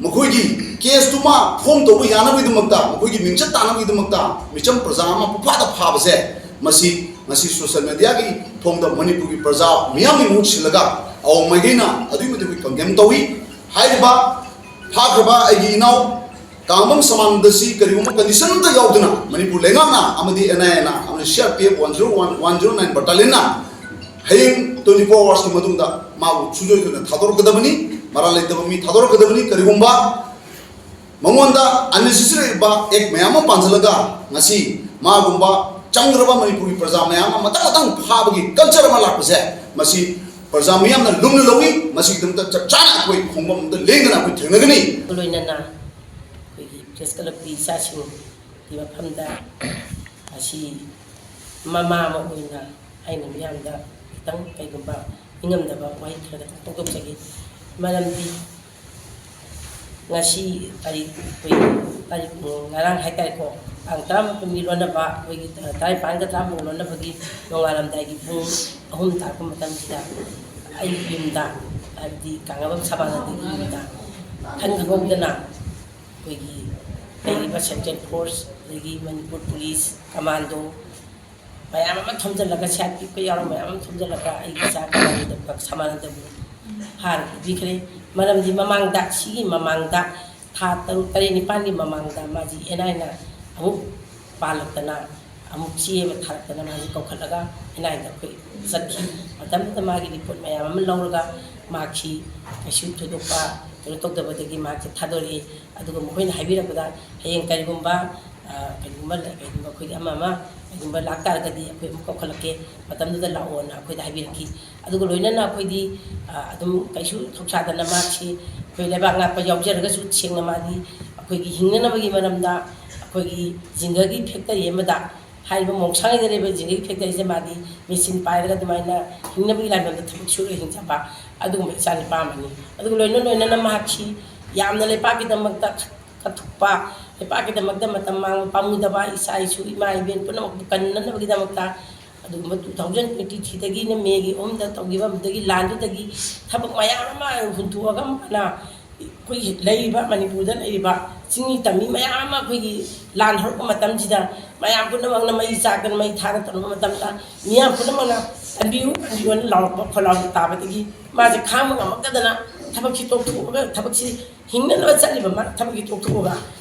ꯃꯈꯣꯏꯒꯤ ꯀꯦꯁꯇꯨꯃ ꯐꯣꯝ ꯇꯧꯕ ꯌꯥꯅꯕꯒꯤꯗꯃꯛꯇ, ꯃꯈꯣꯏꯒꯤ ꯃꯤꯡꯆꯠ ꯇꯥꯅꯕꯒꯤꯗꯃꯛꯇ ꯃꯤꯆꯝ ꯄ꯭ꯔꯖꯥ ꯑꯃ ꯄꯨꯐꯥꯗ ꯐꯥꯕꯁꯦ, ꯃꯁꯤ ꯉꯁꯤ social media ꯒꯤ ꯊꯣꯡꯗ ꯃꯅꯤꯄꯨꯔꯒꯤ ꯄ꯭ꯔꯖꯥ ꯃꯤꯌꯥꯝꯒꯤ ꯃꯍꯨꯠ ꯁꯤꯜꯂꯒ ꯑꯋꯥꯡ ꯃꯥꯏꯀꯩꯅ ꯑꯗꯨꯛꯀꯤ ꯃꯇꯤꯛ condemn ꯇꯧꯏ꯫ ꯍꯥꯏꯔꯤꯕ ꯐꯥꯈ꯭ꯔꯕ ꯑꯩꯒꯤ ꯏꯅꯥꯎ ꯀꯥꯡꯕꯝ ꯁꯃꯥꯅꯟꯗꯁꯤ ꯀꯔꯤꯒꯨꯝꯕ condition ꯑꯃꯠꯇ ꯌꯥꯎꯗꯅ ꯃꯅꯤꯄꯨꯔ ꯂꯩꯉꯥꯛꯅ ꯑꯃꯗꯤ ꯑꯦꯟ ꯑꯥꯏ ꯑꯦꯅ ꯑꯃꯗꯤ ꯁꯤ R P F one zero one, one zero nine battalion ꯅ ꯍꯌꯦꯡ twenty four hours ꯀꯤ ꯃꯇꯨꯡꯗ ꯃꯥꯕꯨ ꯁꯨꯡꯁꯣꯏ ꯁꯣꯏꯗꯅ ꯊꯥꯗꯣꯔꯛꯀꯗꯕꯅꯤ, ꯃꯔꯥꯜ ꯂꯩꯇꯕ ꯃꯤ ꯊꯥꯗꯣꯔꯛꯀꯗꯕꯅꯤ꯫ ꯀꯔꯤꯒꯨꯝꯕ ꯃꯉꯣꯟꯗ unnecessary ꯑꯣꯏꯕ ꯑꯦꯛ ꯃꯌꯥꯝ ꯑꯃ ꯄꯥꯟꯁꯤꯜꯂꯒ ꯉꯁꯤ ꯃꯥꯒꯨꯝꯕ ꯆꯪꯈ꯭ꯔꯕ ꯃꯅꯤꯄꯨꯔꯒꯤ ꯄ꯭ꯔꯖꯥ ꯃꯌꯥꯝ ꯑꯃ ꯃꯊꯪ ꯃꯊꯪ ꯐꯥꯕꯒꯤ culture ꯑꯃ ꯂꯥꯛꯄꯁꯦ, ꯃꯁꯤ ꯄ꯭ꯔꯖꯥ ꯃꯤꯌꯥꯝꯅ ꯂꯨꯝꯅ ꯂꯧꯏ꯫ ꯃꯁꯤꯒꯤꯗꯃꯛꯇ ꯆꯞ ꯆꯥꯅ ꯑꯩꯈꯣꯏ ꯈꯣꯡꯕꯝ ꯑꯃꯗ ꯂꯦꯡꯗꯅ ꯑꯩꯈꯣꯏ ꯊꯦꯡꯅꯒꯅꯤ꯫ ꯂꯣꯏꯅꯅ ꯑꯩꯈꯣꯏꯒꯤ ꯄ꯭ꯔꯦꯁ ꯀ꯭ꯂꯕꯀꯤ ꯏꯆꯥꯁꯤꯡꯒꯤ ꯃꯐꯝꯗ ꯑꯁꯤ ꯃꯃꯥ ꯑꯃ ꯑꯣꯏꯅ ꯑꯩꯅ ꯃꯤꯌꯥꯝꯗ ꯈꯤꯇꯪ ꯀꯩꯒꯨꯝꯕ ꯅꯤꯡꯉꯝꯗꯕ ꯋꯥꯍꯩ ꯈꯔ ꯈꯛꯇꯪ ꯐꯣꯡꯗꯣꯛꯆꯒꯦ꯫ ꯃꯔꯝꯗꯤ ꯉꯁꯤ ꯇꯥꯔꯤꯛ, ꯑꯩꯈꯣꯏ ꯇꯥꯔꯤꯛ, ꯉꯔꯥꯡ ꯍꯥꯏꯇꯥꯔꯦꯀꯣ, ꯇꯥꯡ ꯇꯔꯥꯃꯥꯄꯟꯒꯤ ꯂꯣꯟꯅꯕ, ꯑꯩꯈꯣꯏꯒꯤ ꯇꯔꯥꯅꯤꯄꯥꯟꯒ ꯇꯔꯥꯃꯥꯄꯟ ꯂꯣꯟꯅꯕꯒꯤ ꯅꯣꯡꯉꯥꯜꯂꯝꯗꯥꯏꯒꯤ ꯄꯨꯡ ꯑꯍꯨꯝ ꯇꯥꯔꯛꯄ ꯃꯇꯝꯁꯤꯗ ꯑꯩꯒꯤ ꯌꯨꯝꯗ, ꯍꯥꯏꯕꯗꯤ ꯀꯥꯡꯉꯕꯝ ꯁꯃꯥꯅꯟꯗꯒꯤ ꯌꯨꯝꯗ ꯈꯪ ꯈꯪꯍꯧꯗꯅ ꯑꯩꯈꯣꯏꯒꯤ ꯂꯩꯔꯤꯕ central force, ꯑꯗꯒꯤ ꯃꯅꯤꯄꯨꯔ ꯄꯨꯂꯤꯁ, ꯀꯃꯥꯟꯗꯣ ꯃꯌꯥꯝ ꯑꯃ ꯊꯣꯝꯖꯤꯜꯂꯒ, ꯁꯤ ꯑꯥꯔ ꯄꯤ ꯑꯦꯐꯀ ꯌꯥꯎꯔ ꯃꯌꯥꯝ ꯑꯃ ꯊꯣꯝꯖꯤꯜꯂꯒ ꯑꯩꯒꯤ ꯏꯆꯥ ꯀꯃꯥꯟꯗꯣ ꯁꯃꯥꯅꯟꯗꯕꯨ ꯐꯥꯔꯒ ꯄꯤꯕꯤꯈ꯭ꯔꯦ꯫ ꯃꯔꯝꯗꯤ ꯃꯃꯥꯡꯗ, ꯁꯤꯒꯤ ꯃꯃꯥꯡꯗ, ꯊꯥ ꯇꯔꯨꯛ, ꯇꯔꯦꯠ, ꯅꯤꯄꯥꯜꯒꯤ ꯃꯃꯥꯡꯗ ꯃꯥꯁꯤ ꯑꯦꯟ ꯑꯥꯏꯅ ꯑꯃꯨꯛ ꯄꯥꯜꯂꯛꯇꯅ ꯑꯃꯨꯛ ꯆꯦ ꯑꯃ ꯊꯥꯔꯛꯇꯅ ꯃꯥꯁꯦ ꯀꯧꯈꯠꯂꯒ ꯑꯦꯟ ꯑꯥꯏꯗ ꯑꯩꯈꯣꯏ ꯆꯠꯈꯤ꯫ ꯃꯇꯝꯗꯨꯗ ꯃꯥꯒꯤ ꯔꯤꯄꯣꯔꯠ ꯃꯌꯥꯝ ꯑꯃ ꯂꯧꯔꯒ ꯃꯍꯥꯛꯁꯤ ꯀꯩꯁꯨ ꯊꯣꯏꯗꯣꯛꯄ ꯀꯩꯅꯣ ꯇꯧꯗꯕꯗꯒꯤ ꯃꯍꯥꯛꯁꯦ ꯊꯥꯗꯣꯔꯛꯏ꯫ ꯑꯗꯨꯒ ꯃꯈꯣꯏꯅ ꯍꯥꯏꯕꯤꯔꯛꯄꯗ ꯍꯌꯦꯡ ꯀꯔꯤꯒꯨꯝꯕ ꯀꯩꯒꯨꯝꯕ ꯀꯩꯒꯨꯝꯕ ꯑꯩꯈꯣꯏꯒꯤ ꯑꯃ ꯑꯃ ꯀꯩꯒꯨꯝꯕ ꯂꯥꯛꯇꯥꯔꯒꯗꯤ ꯑꯩꯈꯣꯏ ꯑꯃꯨꯛ ꯀꯧꯈꯠꯂꯛꯀꯦ, ꯃꯇꯝꯗꯨꯗ ꯂꯥꯛꯑꯣꯅ ꯑꯩꯈꯣꯏꯗ ꯍꯥꯏꯕꯤꯔꯛꯈꯤ꯫ ꯑꯗꯨꯒ ꯂꯣꯏꯅꯅ ꯑꯩꯈꯣꯏꯗꯤ ꯑꯗꯨꯝ ꯀꯩꯁꯨ ꯊꯧꯁꯥꯗꯅ ꯃꯍꯥꯛꯁꯤ ꯑꯩꯈꯣꯏ ꯂꯩꯕꯥꯛ ꯉꯥꯛꯄ ꯌꯥꯎꯖꯔꯒꯁꯨ ꯁꯦꯡꯅ ꯃꯥꯗꯤ ꯑꯩꯈꯣꯏꯒꯤ ꯍꯤꯡꯅꯅꯕꯒꯤ ꯃꯔꯝꯗ ꯑꯩꯈꯣꯏꯒꯤ ꯖꯤꯡꯒꯒꯤ ꯐꯦꯛꯇꯔꯤ ꯑꯃꯗ, ꯍꯥꯏꯔꯤꯕ ꯃꯣꯡꯁꯥꯡꯉꯩꯗ ꯂꯩꯕ ꯖꯤꯡꯒꯒꯤ ꯐꯦꯛꯇꯔꯤꯁꯦ ꯃꯥꯗꯤ ꯃꯦꯆꯤꯟ ꯄꯥꯏꯔꯒ ꯑꯗꯨꯃꯥꯏꯅ ꯍꯤꯡꯅꯕꯒꯤ ꯂꯥꯟꯐꯝꯗ ꯊꯕꯛ ꯁꯨꯔꯒ ꯍꯤꯡꯖꯕ ꯑꯗꯨꯒꯨꯝꯕ ꯏꯆꯥ ꯅꯨꯄꯥ ꯑꯃꯅꯤ꯫ ꯑꯗꯨꯒ ꯂꯣꯏꯅ ꯂꯣꯏꯅꯅ ꯃꯍꯥꯛꯁꯤ ꯌꯥꯝꯅ ꯂꯩꯄꯥꯛꯀꯤꯗꯃꯛꯇ ꯀꯠꯊꯣꯛꯄ, ꯂꯩꯄꯥꯛꯀꯤꯗꯃꯛꯇ ꯃꯇꯝ ꯃꯥꯡꯕ ꯄꯥꯝꯃꯨꯗꯕ, ꯏꯆꯥ ꯏꯁꯨ ꯏꯃꯥ ꯏꯕꯦꯟ ꯄꯨꯝꯅꯃꯛꯄꯨ ꯀꯟꯅꯅꯕꯒꯤꯗꯃꯛꯇ ꯑꯗꯨꯒꯨꯝꯕ two thousand twenty threeꯗꯒꯤꯅ ꯃꯦꯒꯤ ꯑꯍꯨꯝꯗ ꯇꯧꯈꯤꯕ ꯑꯗꯨꯗꯒꯤ ꯂꯥꯟꯗꯨꯗꯒꯤ ꯊꯕꯛ ꯃꯌꯥꯝ ꯑꯃ ꯍꯨꯟꯗꯣꯛꯑꯒ ꯃꯥꯅ ꯑꯩꯈꯣꯏꯒꯤ ꯂꯩꯔꯤꯕ ꯃꯅꯤꯄꯨꯔꯗ ꯂꯩꯔꯤꯕ ꯆꯤꯡꯃꯤ ꯇꯝꯃꯤ ꯃꯌꯥꯝ ꯑꯃ ꯑꯩꯈꯣꯏꯒꯤ ꯂꯥꯟ ꯍꯧꯔꯛꯄ ꯃꯇꯝꯁꯤꯗ ꯃꯌꯥꯝ ꯄꯨꯝꯅꯃꯛꯅ ꯃꯩ ꯆꯥꯛꯇꯅ ꯃꯩ ꯊꯥꯅ ꯇꯧꯔꯛꯄ ꯃꯇꯝꯗ ꯃꯤꯌꯥꯝ ꯄꯨꯝꯅꯃꯛꯅ "ꯀꯟꯕꯤꯌꯨ, ꯀꯟꯕꯤꯌꯨ" ꯍꯥꯏꯅ ꯂꯥꯎꯔꯛꯄ ꯈꯣꯜꯂꯥꯎꯕ ꯇꯥꯕꯗꯒꯤ ꯃꯥꯁꯦ ꯈꯥꯡꯕ ꯉꯝꯃꯛꯇꯗꯅ ꯊꯕꯛꯁꯤ ꯇꯣꯛꯊꯣꯛꯑꯒ ꯊꯕꯛꯁꯤ ꯍꯤꯡꯅꯅꯕ ꯆꯠꯂꯤꯕ ꯃꯥ ꯊꯕꯛꯁꯤ ꯇꯣꯛꯊꯣꯛꯑꯒ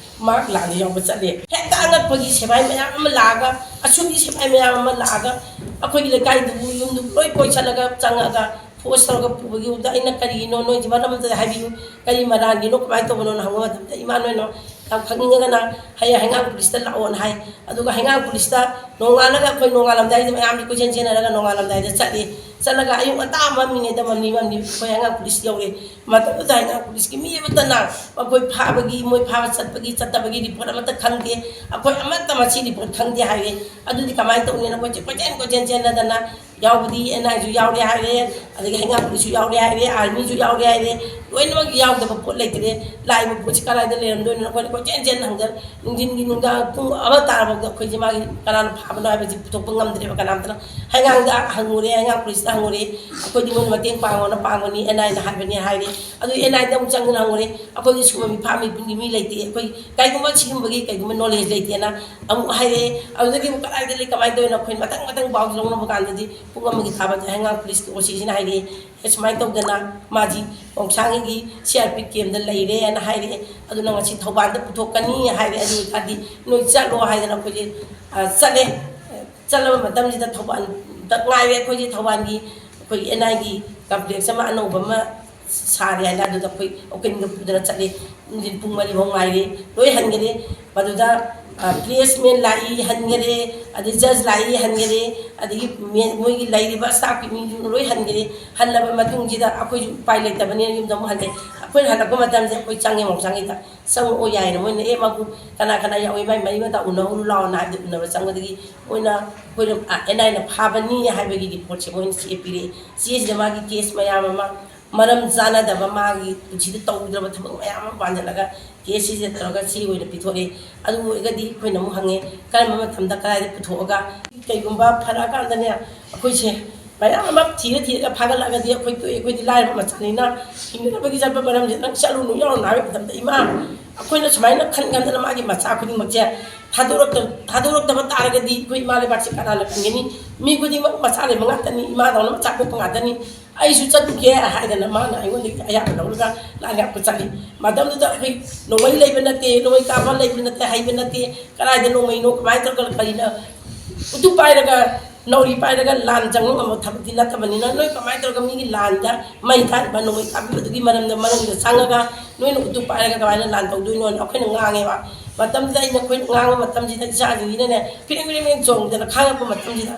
ꯃꯥ ꯂꯥꯟꯗ ꯌꯥꯎꯕ ꯆꯠꯂꯦ꯫ ꯍꯦꯛꯇ ꯑꯉꯛꯄꯒꯤ ꯁꯤꯐꯥꯏ ꯃꯌꯥꯝ ꯑꯃ ꯂꯥꯛꯑꯒ, ꯑꯁꯨꯝꯒꯤ ꯁꯤꯐꯥꯏ ꯃꯌꯥꯝ ꯑꯃ ꯂꯥꯛꯑꯒ ꯑꯩꯈꯣꯏꯒꯤ ꯂꯩꯀꯥꯏꯗꯨꯕꯨ, ꯌꯨꯝꯗꯨꯕꯨ ꯂꯣꯏ ꯀꯣꯏꯁꯜꯂꯒ ꯆꯪꯉꯒ ꯐꯣꯔꯁ ꯇꯧꯔꯒ ꯄꯨꯕꯒꯤ ꯃꯍꯨꯠꯇ ꯑꯩꯅ "ꯀꯔꯤꯒꯤꯅꯣ, ꯅꯣꯏꯁꯦ ꯃꯔꯝ ꯑꯝꯇ ꯍꯥꯏꯕꯤꯌꯨ, ꯀꯔꯤ ꯃꯔꯥꯜꯒꯤꯅꯣ, ꯀꯃꯥꯏꯅ ꯇꯧꯕꯅꯣꯅ?" ꯍꯪꯕ ꯃꯇꯝꯗ ꯏꯃꯥ ꯅꯣꯏꯅ ꯌꯥꯝ ꯈꯪꯅꯤꯡꯉꯒꯅ ꯍꯌꯦꯡ ꯍꯩꯉꯥꯡ ꯄꯨꯂꯤꯁꯇ ꯂꯥꯛꯑꯣꯅ ꯍꯥꯏ꯫ ꯑꯗꯨꯒ ꯍꯩꯉꯥꯡ ꯄꯨꯂꯤꯁꯇ ꯅꯣꯡꯉꯥꯜꯂꯒ ꯑꯩꯈꯣꯏ ꯅꯣꯡꯉꯥꯜꯂꯝꯗꯥꯏꯗ ꯃꯌꯥꯝꯁꯦ ꯀꯣꯏꯆꯦꯟ ꯆꯦꯟꯅꯔꯒ ꯅꯣꯡꯉꯥꯜꯂꯝꯗꯥꯏꯗ ꯆꯠꯂꯤ꯫ ꯆꯠꯂꯒ ꯑꯌꯨꯛ ꯉꯟꯇꯥ ꯃꯝꯃꯤꯉꯩꯗ, ꯃꯝꯂꯤ ꯃꯝꯂꯤ ꯑꯩꯈꯣꯏ ꯍꯩꯉꯥꯡ ꯄꯨꯂꯤꯁ ꯌꯧꯔꯦ꯫ ꯃꯇꯝꯗꯨꯗ ꯍꯩꯉꯥꯡ ꯄꯨꯂꯤꯁꯀꯤ ꯃꯤ ꯑꯃꯠꯇꯅ ꯃꯈꯣꯏ ꯐꯥꯕꯒꯤ, ꯃꯣꯏ ꯐꯥꯕ ꯆꯠꯄꯒꯤ ꯆꯠꯇꯕꯒꯤ ꯔꯤꯄꯣꯔꯠ ꯑꯃꯠꯇ ꯈꯪꯗꯦ, ꯑꯩꯈꯣꯏ ꯑꯃꯠꯇ ꯃꯁꯤ ꯔꯤꯄꯣꯔꯠ ꯈꯪꯗꯦ ꯍꯥꯏꯔꯦ꯫ ꯑꯗꯨꯗꯤ ꯀꯃꯥꯏꯅ ꯇꯧꯅꯤ? ꯑꯩꯈꯣꯏꯁꯦ ꯀꯣꯏꯆꯦꯟ ꯀꯣꯏꯆꯦꯟ ꯆꯦꯟꯅꯗꯅ ꯌꯥꯎꯕꯗꯤ ꯑꯦꯟ ꯑꯥꯏꯁꯨ ꯌꯥꯎꯔꯦ ꯍꯥꯏꯔꯦ, ꯑꯗꯒꯤ ꯍꯩꯉꯥꯡ ꯄꯨꯂꯤꯁꯁꯨ ꯌꯥꯎꯔꯦ ꯍꯥꯏꯔꯦ, ꯑꯥꯔꯃꯤꯁꯨ ꯌꯥꯎꯔꯦ ꯍꯥꯏꯔꯦ, ꯂꯣꯏꯅꯃꯛ ꯌꯥꯎꯗꯕ ꯄꯣꯠ ꯂꯩꯇ꯭ꯔꯦ꯫ ꯂꯥꯛꯏꯕ ꯄꯣꯠꯁꯤ ꯀꯗꯥꯏꯗ ꯂꯩꯔꯝꯗꯣꯏꯅꯣ? ꯑꯩꯈꯣꯏꯅ ꯀꯣꯏꯆꯦꯟ ꯆꯦꯟ ꯍꯪꯗꯅ ꯅꯨꯡꯊꯤꯟꯒꯤ ꯅꯨꯡꯗꯥꯡ ꯄꯨꯡ ꯑꯃ ꯇꯥꯔꯕꯐꯥꯎꯗ ꯑꯩꯈꯣꯏꯁꯦ ꯃꯥꯒꯤ ꯀꯅꯥꯅ ꯐꯥꯕꯅꯣ ꯍꯥꯏꯕꯁꯤ ꯄꯨꯊꯣꯛꯄ ꯉꯝꯗ꯭ꯔꯦꯕ ꯀꯅꯥꯝꯇꯅ꯫ ꯍꯩꯉꯥꯡꯗ ꯍꯪꯉꯨꯔꯦ, ꯍꯩꯉꯥꯡ ꯄꯨꯂꯤꯁꯇ ꯍꯪꯉꯨꯔꯦ, ꯑꯩꯈꯣꯏꯗꯤ ꯃꯣꯏꯅ ꯃꯇꯦꯡ ꯄꯥꯡꯉꯣꯅ ꯄꯥꯡꯕꯅꯤ, ꯑꯦꯟ ꯑꯥꯏꯗ ꯍꯥꯏꯕꯅꯤ ꯍꯥꯏꯔꯦ꯫ ꯑꯗꯨ ꯑꯦꯟ ꯑꯥꯏꯗ ꯑꯃꯨꯛ ꯆꯪꯗꯅ ꯍꯪꯉꯨꯔꯦ, ꯑꯩꯈꯣꯏꯒꯤ ꯁꯨꯝꯕ ꯃꯤꯐꯥ ꯃꯤꯄꯨꯟꯒꯤ ꯃꯤ ꯂꯩꯇꯦ, ꯑꯩꯈꯣꯏ ꯀꯩꯒꯨꯝꯕ ꯁꯤꯒꯨꯝꯕꯒꯤ ꯀꯩꯒꯨꯝꯕ ꯅꯣꯂꯦꯖ ꯂꯩꯇꯦꯅ ꯑꯃꯨꯛ ꯍꯥꯏꯔꯛꯑꯦ꯫ ꯑꯗꯨꯗꯒꯤ ꯑꯃꯨꯛ ꯀꯗꯥꯏꯗ ꯂꯩ, ꯀꯃꯥꯏꯅ ꯇꯧꯔꯤꯅꯣ? ꯑꯩꯈꯣꯏꯅ ꯃꯊꯪ ꯃꯊꯪ ꯄꯥꯎꯁꯦ ꯂꯧꯅꯕ ꯀꯥꯟꯗꯗꯤ ꯄꯨꯡ ꯑꯃꯒꯤ ꯊꯥꯕꯁꯦ ꯍꯩꯉꯥꯡ ꯄꯨꯂꯤꯁꯀꯤ ꯑꯣ ꯁꯤꯁꯤꯅ ꯍꯥꯏꯔꯛꯑꯦ, ꯁꯨꯃꯥꯏꯅ ꯇꯧꯗꯅ ꯃꯥꯁꯤ ꯃꯣꯡꯁꯥꯡꯒꯤ ꯁꯤ ꯑꯥꯔ ꯄꯤ ꯀꯦꯝꯗ ꯂꯩꯔꯦꯅ ꯍꯥꯏꯔꯛꯑꯦ꯫ ꯑꯗꯨꯅ ꯉꯁꯤ ꯊꯧꯕꯥꯜꯗ ꯄꯨꯊꯣꯛꯀꯅꯤ ꯍꯥꯏꯔꯦ꯫ ꯑꯗꯨ ꯑꯣꯏꯇꯥꯔꯗꯤ ꯅꯣꯏ ꯆꯠꯂꯣ ꯍꯥꯏꯗꯅ ꯑꯩꯈꯣꯏꯁꯦ, ꯑ, ꯆꯠꯂꯦ꯫ ꯆꯠꯂꯕ ꯃꯇꯝꯁꯤꯗ ꯊꯧꯕꯥꯜꯗ ꯉꯥꯏꯔꯦ ꯑꯩꯈꯣꯏꯁꯦ꯫ ꯊꯧꯕꯥꯜꯒꯤ ꯑꯩꯈꯣꯏ ꯑꯦꯟ ꯑꯥꯏꯒꯤ ꯀꯝꯄ꯭ꯂꯦꯛꯁ ꯑꯃ ꯑꯅꯧꯕ ꯑꯃ ꯁꯥꯔꯦ ꯍꯥꯏꯅ ꯑꯗꯨꯗ ꯑꯩꯈꯣꯏ ꯑꯣꯀꯤꯜꯒ ꯄꯨꯗꯅ ꯆꯠꯂꯤ꯫ ꯅꯨꯡꯊꯤꯟ ꯄꯨꯡ ꯃꯔꯤ ꯐꯥꯎ ꯉꯥꯏꯔꯦ꯫ ꯂꯣꯏ ꯍꯟꯈꯔꯦ꯫ ꯃꯗꯨꯗ, ꯑ, ꯄ꯭ꯂꯦꯁꯃꯦꯟ ꯂꯥꯛꯏ, ꯍꯟꯈꯔꯦ꯫ ꯑꯗꯩ ꯖꯖ ꯂꯥꯛꯏ, ꯍꯟꯈꯔꯦ꯫ ꯑꯗꯒꯤ ꯃꯦ-, ꯃꯣꯏꯒꯤ ꯂꯩꯔꯤꯕ ꯁ꯭ꯇꯥꯐꯀꯤ ꯃꯤꯁꯤꯡ ꯂꯣꯏ ꯍꯟꯈꯔꯦ꯫ ꯍꯜꯂꯕ ꯃꯇꯨꯡꯁꯤꯗ ꯑꯩꯈꯣꯏꯁꯨ ꯎꯄꯥꯏ ꯂꯩꯇꯕꯅꯤꯅ ꯌꯨꯝꯗ ꯑꯃꯨꯛ ꯍꯜꯂꯦ꯫ ꯑꯩꯈꯣꯏꯅ ꯍꯜꯂꯛꯄ ꯃꯇꯝꯁꯤꯗ ꯑꯩꯈꯣꯏ ꯆꯪꯉꯦ, ꯃꯣꯡꯁꯥꯡꯒꯤꯗ ꯆꯪꯉꯛꯑꯣ ꯌꯥꯏꯅ ꯃꯣꯏꯅ, "ꯑꯦ, ꯃꯥꯕꯨ ꯀꯅꯥ ꯀꯅꯥ ꯌꯥꯎꯏ, ꯃꯥꯏ ꯃꯔꯤ ꯃꯇꯥ ꯎꯅꯍꯧꯔꯨ ꯂꯥꯛꯑꯣꯅ" ꯍꯥꯏꯕꯗꯤ ꯎꯅꯕ ꯆꯪꯕꯗꯒꯤ ꯃꯣꯏꯅ ꯑꯩꯈꯣꯏꯅ, ꯑ, ꯑꯦꯟ ꯑꯥꯏꯅ ꯐꯥꯕꯅꯤ ꯍꯥꯏꯕꯒꯤ ꯔꯤꯄꯣꯔꯠꯁꯦ ꯃꯣꯏꯅ ꯆꯦ ꯄꯤꯔꯛꯑꯦ꯫ ꯆꯦꯁꯤꯗ ꯃꯥꯒꯤ ꯀꯦꯁ ꯃꯌꯥꯝ ꯑꯃ, ꯃꯔꯝ ꯆꯥꯅꯗꯕ, ꯃꯥꯒꯤ ꯄꯨꯟꯁꯤꯗ ꯇꯧꯗ꯭ꯔꯕ ꯊꯕꯛ ꯃꯌꯥꯝ ꯑꯃ ꯄꯥꯟꯁꯤꯜꯂꯒ ꯀꯦꯁꯁꯤꯗ ꯇꯧꯔꯒ ꯁꯤ ꯑꯣꯏꯅ ꯄꯤꯊꯣꯛꯑꯦ꯫ ꯑꯗꯨ ꯑꯣꯏꯔꯒꯗꯤ ꯑꯩꯈꯣꯏꯅ ꯑꯃꯨꯛ ꯍꯪꯉꯦ, "ꯀꯔꯝꯕ ꯃꯇꯝꯗ ꯀꯗꯥꯏꯗ ꯄꯨꯊꯣꯛꯑꯒ?" ꯀꯩꯒꯨꯝꯕ ꯐꯔꯛꯑꯀꯥꯟꯗꯅꯦ, ꯑꯩꯈꯣꯏꯁꯦ ꯃꯌꯥꯝ ꯑꯃ ꯊꯤꯔ ꯊꯤꯔꯒ ꯐꯥꯒꯠꯂꯛꯑꯒꯗꯤ ꯑꯩꯈꯣꯏ ꯇꯣꯛꯑꯦ, ꯑꯩꯈꯣꯏꯗꯤ ꯂꯥꯏꯔꯕ ꯃꯆꯥꯅꯤꯅ ꯍꯤꯡꯅꯅꯕꯒꯤ ꯆꯠꯄ ꯃꯔꯝꯁꯦ ꯅꯪ ꯆꯠꯂꯨꯅꯨ, ꯌꯥꯎꯔꯨꯅꯨ ꯍꯥꯏꯕ ꯃꯇꯝꯗ, ꯏꯃꯥ, ꯑꯩꯈꯣꯏꯅ ꯁꯨꯃꯥꯏꯅ ꯈꯟ ꯈꯟꯗꯅ ꯃꯥꯒꯤ ꯃꯆꯥ ꯈꯨꯗꯤꯡꯃꯛꯁꯦ ꯊꯥꯗꯣꯔꯛꯇ-, ꯊꯥꯗꯣꯔꯛꯇꯕ ꯇꯥꯔꯒꯗꯤ ꯑꯩꯈꯣꯏ ꯏꯃꯥ ꯂꯩꯕꯥꯛꯁꯦ ꯀꯅꯥꯅ ꯈꯪꯒꯅꯤ? ꯃꯤ ꯈꯨꯗꯤꯡꯃꯛ ꯃꯆꯥ ꯂꯩꯕ ꯉꯥꯛꯇꯅꯤ, ꯏꯃꯥꯗꯧꯅ ꯃꯆꯥ ꯄꯣꯛꯄ ꯉꯥꯛꯇꯅꯤ꯫ ꯑꯩꯁꯨ ꯆꯠꯂꯨꯒꯦ ꯍꯥꯏꯗꯅ ꯃꯥꯅ ꯑꯩꯉꯣꯟꯗꯒꯤ ꯑꯌꯥꯕ ꯂꯧꯔꯒ ꯂꯥꯏ ꯉꯥꯛꯄ ꯆꯠꯂꯤ꯫ ꯃꯇꯝꯗꯨꯗ ꯑꯩꯈꯣꯏ ꯅꯣꯡꯃꯩ ꯂꯩꯕ ꯅꯠꯇꯦ, ꯅꯣꯡꯃꯩ ꯀꯥꯞꯄ ꯂꯩꯕ ꯅꯠꯇꯦ, ꯍꯩꯕ ꯅꯠꯇꯦ, ꯀꯗꯥꯏꯗ ꯅꯣꯡꯃꯩꯅꯣ, ꯀꯃꯥꯏꯅ ꯇꯧꯔꯒ ꯀꯔꯤꯅ ꯎꯇꯨꯞ ꯄꯥꯏꯔꯒ ꯅꯥꯎꯔꯤ ꯄꯥꯏꯔꯒ ꯂꯥꯟ ꯆꯪꯕ ꯉꯝꯕ ꯊꯕꯛꯇꯤ ꯅꯠꯇꯕꯅꯤꯅ, ꯅꯣꯏ ꯀꯃꯥꯏꯅ ꯇꯧꯔꯒ ꯃꯤꯒꯤ ꯂꯥꯟꯗ ꯃꯩ ꯊꯥꯔꯤꯕ ꯅꯣꯡꯃꯩ ꯀꯥꯞꯄꯤꯕꯗꯨꯒꯤ ꯃꯔꯝꯗ ꯃꯅꯨꯡꯗ ꯆꯪꯉꯒ ꯅꯣꯏꯅ ꯎꯇꯨꯞ ꯄꯥꯏꯔꯒ ꯀꯃꯥꯏꯅ ꯂꯥꯟ ꯇꯧꯗꯣꯏꯅꯣꯅ ꯑꯩꯈꯣꯏꯅ ꯉꯥꯡꯉꯦꯕ꯫ ꯃꯇꯝꯗꯨꯗ ꯑꯩꯅ, ꯑꯩꯈꯣꯏꯅ ꯉꯥꯡꯕ ꯃꯇꯝꯁꯤꯗ ꯏꯆꯥꯁꯤꯡꯁꯤꯅꯅꯦ ꯐꯤꯔꯦꯡ ꯐꯤꯔꯦꯡ ꯐꯤꯔꯦꯡ ꯆꯣꯡꯗꯅ ꯈꯥꯡꯉꯛꯄ ꯃꯇꯝꯁꯤꯗ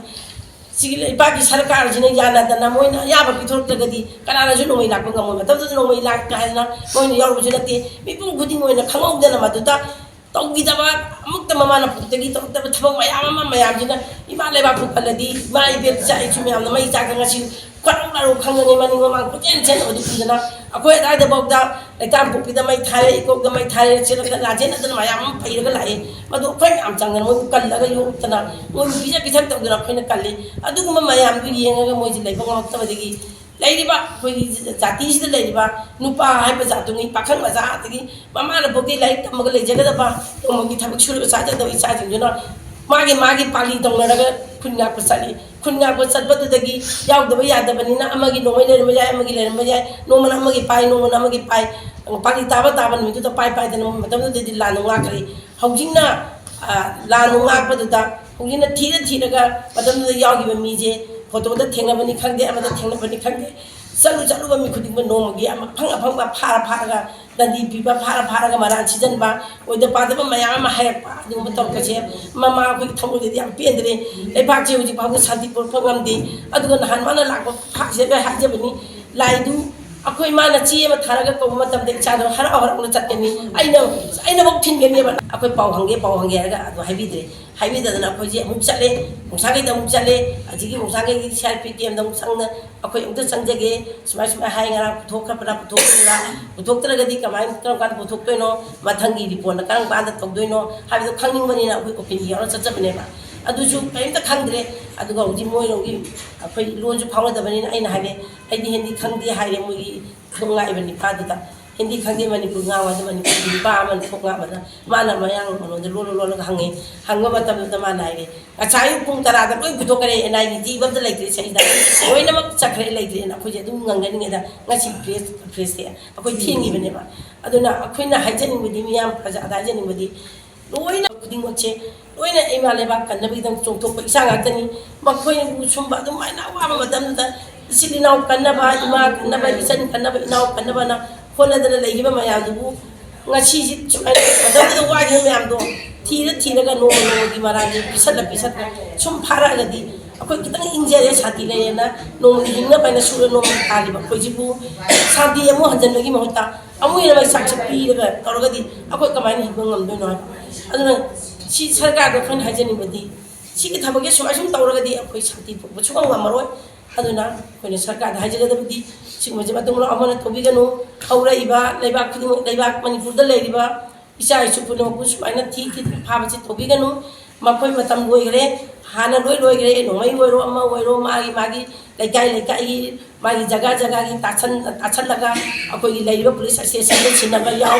ꯁꯤꯒꯤ ꯂꯩꯕꯥꯛꯀꯤ ꯁꯔꯀꯥꯔꯁꯤꯅ ꯌꯥꯅꯗꯅ ꯃꯣꯏꯅ ꯑꯌꯥꯕ ꯄꯤꯊꯣꯔꯛꯇ꯭ꯔꯒꯗꯤ ꯀꯅꯥꯅꯁꯨ ꯅꯣꯡꯃꯩ ꯂꯥꯛꯄ ꯉꯝꯃꯣꯏ꯫ ꯃꯇꯝꯗꯨꯗ ꯅꯣꯡꯃꯩ ꯂꯥꯛꯀ ꯍꯥꯏꯗꯅ ꯃꯣꯏꯅ ꯌꯥꯎꯔꯨꯕꯁꯨ ꯅꯠꯇꯦ꯫ ꯃꯤꯄꯨꯝ ꯈꯨꯗꯤꯡꯃꯛ ꯑꯣꯏꯅ ꯈꯪꯍꯧꯗꯅ ꯃꯗꯨꯗ ꯇꯧꯈꯤꯗꯕ, ꯑꯃꯨꯛꯇ ꯃꯃꯥꯅ ꯄꯣꯛꯇꯒꯤ ꯇꯧꯔꯛꯇꯕ ꯊꯕꯛ ꯃꯌꯥꯝ ꯑꯃ, ꯃꯌꯥꯝꯁꯤꯅ ꯏꯃꯥ ꯂꯩꯕꯥꯛꯄꯨ ꯀꯜꯂꯗꯤ, ꯏꯃꯥ ꯏꯕꯦꯜ ꯏꯆꯥ ꯏꯁꯨ ꯃꯌꯥꯝꯅ ꯃꯩ ꯆꯥꯛꯇ ꯉꯁꯤ ꯈ꯭ꯋꯥꯏꯔꯧ ꯂꯥꯏꯔꯧ ꯈꯪꯉꯅꯤ, ꯃꯅꯤꯡ ꯃꯃꯥꯡ ꯀꯣꯏꯆꯦꯟ ꯆꯦꯟꯅꯕꯗꯨ ꯎꯗꯅ ꯑꯩꯈꯣꯏ ꯑꯗꯥꯏꯗꯐꯥꯎꯗ ꯂꯩꯇꯥꯝꯄꯣꯛꯄꯤꯗ ꯃꯩ ꯊꯥꯔꯦ, ꯏꯀꯣꯛꯇ ꯃꯩ ꯊꯥꯔꯦ, ꯆꯦꯜꯂꯛꯇ ꯂꯥꯟꯖꯦꯟꯅꯗꯅ ꯃꯌꯥꯝ ꯑꯃ ꯄꯩꯔꯒ ꯂꯥꯛꯑꯦ꯫ ꯃꯗꯨ ꯑꯩꯈꯣꯏ ꯃꯌꯥꯝ ꯆꯪꯗꯅ ꯃꯣꯏꯕꯨ ꯀꯜꯂꯒ ꯌꯣꯛꯇꯅ ꯃꯣꯏꯕꯨ ꯄꯤꯖ ꯄꯤꯊꯛ ꯇꯧꯗꯅ ꯑꯩꯈꯣꯏꯅ ꯀꯜꯂꯤ꯫ ꯑꯗꯨꯒꯨꯝꯕ ꯃꯌꯥꯝꯗꯨ ꯌꯦꯡꯉꯒ ꯃꯣꯏꯁꯤ ꯂꯩꯕ ꯉꯝꯃꯛꯇꯕꯗꯒꯤ ꯂꯩꯔꯤꯕ ꯑꯩꯈꯣꯏꯒꯤ ꯖꯥꯇꯤꯁꯤꯗ ꯂꯩꯔꯤꯕ ꯅꯨꯄꯥ ꯍꯥꯏꯕ ꯖꯥꯠꯇꯨꯒꯤ ꯄꯥꯈꯪ ꯃꯆꯥ ꯑꯗꯒꯤ ꯃꯃꯥꯅ ꯄꯣꯛꯇꯤ ꯂꯥꯏꯔꯤꯛ ꯇꯝꯃꯒ ꯂꯩꯖꯒꯗꯕ ꯅꯣꯡꯃꯒꯤ ꯊꯕꯛ ꯁꯨꯔꯒ ꯆꯥꯖꯗꯕ ꯏꯆꯥꯁꯤꯡꯗꯨꯅ ꯃꯥꯒꯤ ꯃꯥꯒꯤ ꯄꯥꯂꯤ ꯇꯧꯅꯔꯒ ꯈꯨꯟ ꯉꯥꯛꯄ ꯆꯠꯂꯤ꯫ ꯈꯨꯟ ꯉꯥꯛꯄ ꯆꯠꯄꯗꯨꯗꯒꯤ ꯌꯥꯎꯗꯕ ꯌꯥꯗꯕꯅꯤꯅ ꯑꯃꯒꯤ ꯅꯣꯡꯃꯩ ꯂꯩꯔꯝꯕ ꯌꯥꯏ, ꯑꯃꯒꯤ ꯂꯩꯔꯝꯕ ꯌꯥꯏ, ꯅꯣꯡꯃꯅ ꯑꯃꯒꯤ ꯄꯥꯏ, ꯅꯣꯡꯃꯅ ꯑꯃꯒꯤ ꯄꯥꯏ, ꯄꯥꯂꯤ ꯇꯥꯕ ꯇꯥꯕ ꯅꯨꯃꯤꯠꯇꯨꯗ ꯄꯥꯏ ꯄꯥꯏꯗꯅ ꯃꯇꯝꯗꯨꯗꯗꯤ ꯂꯥꯟꯅ ꯉꯥꯛꯈ꯭ꯔꯦ꯫ ꯍꯧꯖꯤꯛꯅ, ꯑ, ꯂꯥꯟꯅ ꯉꯥꯛꯄꯗꯨꯗ ꯍꯧꯖꯤꯛꯅ ꯊꯤꯔ ꯊꯤꯔꯒ ꯃꯇꯝꯗꯨꯗ ꯌꯥꯎꯈꯤꯕ ꯃꯤꯁꯦ ꯐꯣꯇꯣꯗ ꯊꯦꯡꯅꯕꯅꯤ ꯈꯪꯗꯦ, ꯑꯃꯗ ꯊꯦꯡꯅꯕꯅꯤ ꯈꯪꯗꯦ, ꯆꯠꯂꯨ ꯆꯠꯂꯨꯕ ꯃꯤ ꯈꯨꯗꯤꯡꯃꯛ ꯅꯣꯡꯃꯒꯤ ꯑꯃ ꯑꯐꯪ ꯑꯐꯪꯕ ꯐꯥꯔ ꯐꯥꯔꯒ ꯗꯟꯗꯤ ꯄꯤꯕ, ꯐꯥꯔ ꯐꯥꯔꯒ ꯃꯔꯥꯟ ꯁꯤꯖꯟꯕ, ꯑꯣꯏꯗ ꯄꯥꯗꯕ ꯃꯌꯥꯝ ꯑꯃ ꯍꯥꯏꯔꯛꯄ, ꯑꯗꯨꯒꯨꯝꯕ ꯇꯧꯔꯛꯄꯁꯦ ꯃꯃꯥ ꯑꯩꯈꯣꯏꯒꯤ ꯊꯃꯣꯏꯗꯗꯤ ꯌꯥꯝ ꯄꯦꯟꯗ꯭ꯔꯦ꯫ ꯂꯩꯕꯥꯛꯁꯦ ꯍꯧꯖꯤꯛ ꯐꯥꯎꯕ ꯁꯥꯟꯇꯤ ꯄꯨꯔꯛꯄ ꯉꯝꯗꯦ꯫ ꯑꯗꯨꯒ ꯅꯍꯥꯟ ꯃꯥꯅ ꯂꯥꯛꯄ ꯐꯥꯁꯦ ꯍꯥꯏꯖꯕꯅꯤ, ꯂꯥꯏꯗꯨ ꯑꯩꯈꯣꯏ ꯃꯥꯅ ꯆꯦ ꯑꯃ ꯊꯥꯔꯒ ꯀꯧꯕ ꯃꯇꯝꯗ ꯏꯆꯥꯗꯣ ꯍꯔꯥꯎ ꯍꯔꯥꯎꯅ ꯆꯠꯀꯅꯤ꯫ ꯑꯩꯅ, ꯑꯩꯅꯐꯥꯎ ꯊꯤꯟꯒꯅꯦꯕ꯫ ꯑꯩꯈꯣꯏ ꯄꯥꯎ ꯍꯪꯒꯦ, ꯄꯥꯎ ꯍꯪꯒꯦ ꯍꯥꯏꯔꯒ ꯑꯗꯨ ꯍꯥꯏꯕꯤꯗ꯭ꯔꯦ꯫ ꯍꯥꯏꯕꯤꯗꯗꯅ ꯑꯩꯈꯣꯏꯁꯦ ꯑꯃꯨꯛ ꯆꯠꯂꯦ, ꯃꯨꯁꯥꯒꯩꯗ ꯑꯃꯨꯛ ꯆꯠꯂꯦ꯫ ꯑꯁꯤꯒꯤ ꯃꯨꯁꯥꯒꯩꯒꯤ ꯁꯤ ꯑꯥꯔ ꯄꯤ ꯀꯦꯝꯗ ꯑꯃꯨꯛ ꯆꯪꯅ ꯑꯩꯈꯣꯏ ꯑꯃꯨꯛꯇ ꯆꯪꯖꯒꯦ, ꯁꯨꯃꯥꯏ ꯁꯨꯃꯥꯏ ꯍꯥꯏ, ꯉꯔꯥꯡ ꯄꯨꯊꯣꯛꯈ꯭ꯔꯕ꯭ꯔꯥ, ꯄꯨꯊꯣꯛꯇ꯭ꯔꯤꯕ꯭ꯔꯥ, ꯄꯨꯊꯣꯛꯇ꯭ꯔꯒꯗꯤ ꯀꯃꯥꯏꯅ, ꯀꯔꯝ ꯀꯥꯟꯗ ꯄꯨꯊꯣꯛꯇꯣꯏꯅꯣ, ꯃꯊꯪꯒꯤ ꯔꯤꯄꯣꯔꯠꯅ ꯀꯔꯝ ꯀꯥꯟꯗ ꯇꯧꯗꯣꯏꯅꯣ ꯍꯥꯏꯕꯗꯣ ꯈꯪꯅꯤꯡꯕꯅꯤꯅ ꯑꯩꯈꯣꯏ ꯑꯣꯄꯤꯅꯤꯌꯟ ꯌꯥꯎꯔ ꯆꯠꯆꯕꯅꯦꯕ꯫ ꯑꯗꯨꯁꯨ ꯀꯔꯤꯝꯇ ꯈꯪꯗ꯭ꯔꯦ꯫ ꯑꯗꯨꯒ ꯍꯧꯖꯤꯛ ꯃꯣꯏꯔꯣꯝꯒꯤ ꯑꯩꯈꯣꯏ ꯂꯣꯟꯁꯨ ꯐꯥꯎꯅꯗꯕꯅꯤꯅ ꯑꯩꯅ ꯍꯥꯏꯔꯦ, ꯑꯩꯗꯤ ꯍꯤꯟꯗꯤ ꯈꯪꯗꯦ ꯍꯥꯏꯔꯦ ꯃꯣꯏꯒꯤ ꯊꯣꯡ ꯉꯥꯛꯏꯕ ꯅꯤꯄꯥꯗꯨꯗ꯫ ꯍꯤꯟꯗꯤ ꯈꯪꯗꯦ, ꯃꯅꯤꯄꯨꯔ ꯉꯥꯡꯕꯗ ꯃꯅꯤꯄꯨꯔꯒꯤ ꯅꯨꯄꯥ ꯑꯃꯅ ꯊꯣꯡ ꯉꯥꯛꯄꯗ ꯃꯥꯅ ꯃꯌꯥꯡ ꯃꯔꯣꯟꯗ ꯂꯣꯜꯂ ꯂꯣꯜꯂꯒ ꯍꯪꯉꯦ꯫ ꯍꯪꯕ ꯃꯇꯝꯗꯨꯗ ꯃꯥꯅ ꯍꯥꯏꯔꯦ, "ꯉꯁꯥꯏ ꯑꯌꯨꯛ ꯄꯨꯡ ꯇꯔꯥꯗ ꯂꯣꯏ ꯄꯨꯊꯣꯛꯈ꯭ꯔꯦ, ꯑꯦꯟ ꯑꯥꯏ ꯗꯤ ꯊꯤꯕ ꯑꯝꯇ ꯂꯩꯇ꯭ꯔꯦ ꯁꯤꯗ, ꯂꯣꯏꯅꯃꯛ ꯆꯠꯈ꯭ꯔꯦ, ꯂꯩꯇ꯭ꯔꯦꯅ ꯑꯩꯈꯣꯏꯁꯦ ꯑꯗꯨꯝ ꯉꯪꯅꯔꯤꯉꯩꯗ ꯉꯁꯤ ꯄ꯭ꯔꯦꯁ, ꯄ꯭ꯔꯦꯁꯁꯦ ꯑꯩꯈꯣꯏ ꯊꯦꯡꯉꯤꯕꯅꯦꯕ꯫ ꯑꯗꯨꯅ ꯑꯩꯈꯣꯏꯅ ꯍꯥꯏꯖꯅꯤꯡꯕꯗꯤ, ꯃꯤꯌꯥꯝ ꯄ꯭ꯔꯖꯥꯗ ꯍꯥꯏꯖꯅꯤꯡꯕꯗꯤ, ꯂꯣꯏꯅ ꯈꯨꯗꯤꯡꯃꯛꯁꯦ ꯂꯣꯏꯅ ꯏꯃꯥ ꯂꯩꯕꯥꯛ ꯀꯟꯅꯕꯒꯤꯗꯃꯛ ꯆꯣꯡꯊꯣꯛꯄ ꯏꯆꯥ ꯉꯥꯛꯇꯅꯤ꯫ ꯃꯈꯣꯏꯕꯨ ꯁꯨꯝꯕ ꯑꯗꯨꯃꯥꯏꯅ ꯑꯋꯥꯕ ꯃꯇꯝꯗ ꯏꯆꯤꯜ ꯏꯅꯥꯎ ꯀꯟꯅꯕ, ꯏꯃꯥ ꯀꯟꯅꯕ, ꯏꯆꯟ ꯀꯟꯅꯕ, ꯏꯅꯥꯎ ꯀꯟꯅꯕꯅ ꯍꯣꯠꯅꯗꯅ ꯂꯩꯈꯤꯕ ꯃꯌꯥꯝꯗꯨꯕꯨ ꯉꯁꯤꯁꯤ ꯁꯨꯃꯥꯏꯅ ꯃꯇꯝꯗꯨꯗ ꯋꯥꯈꯤꯕ ꯃꯌꯥꯝꯗꯣ ꯊꯤꯔ ꯊꯤꯔꯒ ꯅꯣꯡꯃ ꯅꯣꯡꯃꯒꯤ ꯃꯔꯥꯜꯁꯦ ꯄꯤꯁꯜꯂ ꯄꯤꯁꯜꯂ ꯁꯨꯝ ꯐꯥꯔꯛꯑꯒꯗꯤ ꯑꯩꯈꯣꯏ ꯈꯤꯇꯪ ꯏꯪꯖꯔꯦ, ꯁꯥꯟꯇꯤ ꯂꯩꯔꯦꯅ ꯅꯣꯡꯃꯒꯤ ꯍꯤꯡꯅꯕ ꯍꯥꯏꯅ ꯁꯨꯔ ꯅꯣꯡꯃꯒꯤ ꯇꯥꯜꯂꯤꯕ ꯑꯩꯈꯣꯏꯁꯤꯕꯨ ꯁꯥꯟꯇꯤ ꯑꯃꯨꯛ ꯍꯟꯖꯤꯟꯕꯒꯤ ꯃꯍꯨꯠꯇ ꯑꯃꯨꯛ ꯍꯦꯟꯅ ꯃꯩꯁꯥꯛꯁꯦ ꯄꯤꯔꯒ ꯇꯧꯔꯒꯗꯤ ꯑꯩꯈꯣꯏ ꯀꯃꯥꯏꯅ ꯍꯤꯡꯕ ꯉꯝꯗꯣꯏꯅꯣ ꯍꯥꯏꯕ꯫ ꯑꯗꯨꯅ ꯁꯤ ꯁꯔꯀꯥꯔꯗ ꯑꯩꯈꯣꯏꯅ ꯍꯥꯏꯖꯅꯤꯡꯕꯗꯤ, ꯁꯤꯒꯤ ꯊꯕꯛꯁꯦ ꯁꯨꯃꯥꯏ ꯁꯨꯝ ꯇꯧꯔꯒꯗꯤ ꯑꯩꯈꯣꯏ ꯁꯥꯟꯇꯤ ꯄꯨꯔꯛꯄ ꯁꯨꯡꯉꯝ ꯉꯝꯃꯔꯣꯏ꯫ ꯑꯗꯨꯅ ꯑꯩꯈꯣꯏꯅ ꯁꯔꯀꯥꯔꯗ ꯍꯥꯏꯖꯒꯗꯕꯗꯤ ꯁꯤꯒꯨꯝꯕꯁꯦ ꯃꯇꯨꯡ ꯃꯅꯥꯎ ꯑꯃꯅ ꯇꯧꯕꯤꯒꯅꯨ꯫ ꯍꯧꯔꯛꯏꯕ ꯂꯩꯕꯥꯛ ꯈꯨꯗꯤꯡꯃꯛ, ꯂꯩꯕꯥꯛ ꯃꯅꯤꯄꯨꯔꯗ ꯂꯩꯔꯤꯕ ꯏꯆꯥ ꯏꯁꯨ ꯄꯨꯝꯅꯃꯛꯄꯨ ꯁꯨꯃꯥꯏꯅ ꯊꯤ ꯊꯤ ꯐꯥꯕꯁꯤ ꯇꯧꯕꯤꯒꯅꯨ꯫ ꯃꯈꯣꯏ ꯃꯇꯝ ꯂꯣꯏꯈ꯭ꯔꯦ, ꯍꯥꯟꯅ ꯂꯣꯏ ꯂꯣꯏꯈ꯭ꯔꯦ꯫ ꯅꯣꯡꯃꯩ ꯑꯣꯏꯔꯣ, ꯑꯃ ꯑꯣꯏꯔꯣ, ꯃꯥꯒꯤ ꯃꯥꯒꯤ ꯂꯩꯀꯥꯏ ꯂꯩꯀꯥꯏꯒꯤ ꯃꯥꯒꯤ ꯖꯒꯥ ꯖꯒꯥꯒꯤ ꯇꯥꯁꯟ-, ꯇꯥꯁꯜꯂꯒ ꯑꯩꯈꯣꯏꯒꯤ ꯂꯩꯔꯤꯕ ꯄꯨꯂꯤꯁ ꯑꯦꯁꯣꯁꯤꯌꯦꯁꯟꯗ ꯁꯤꯟꯅꯕ ꯌꯥꯎ꯫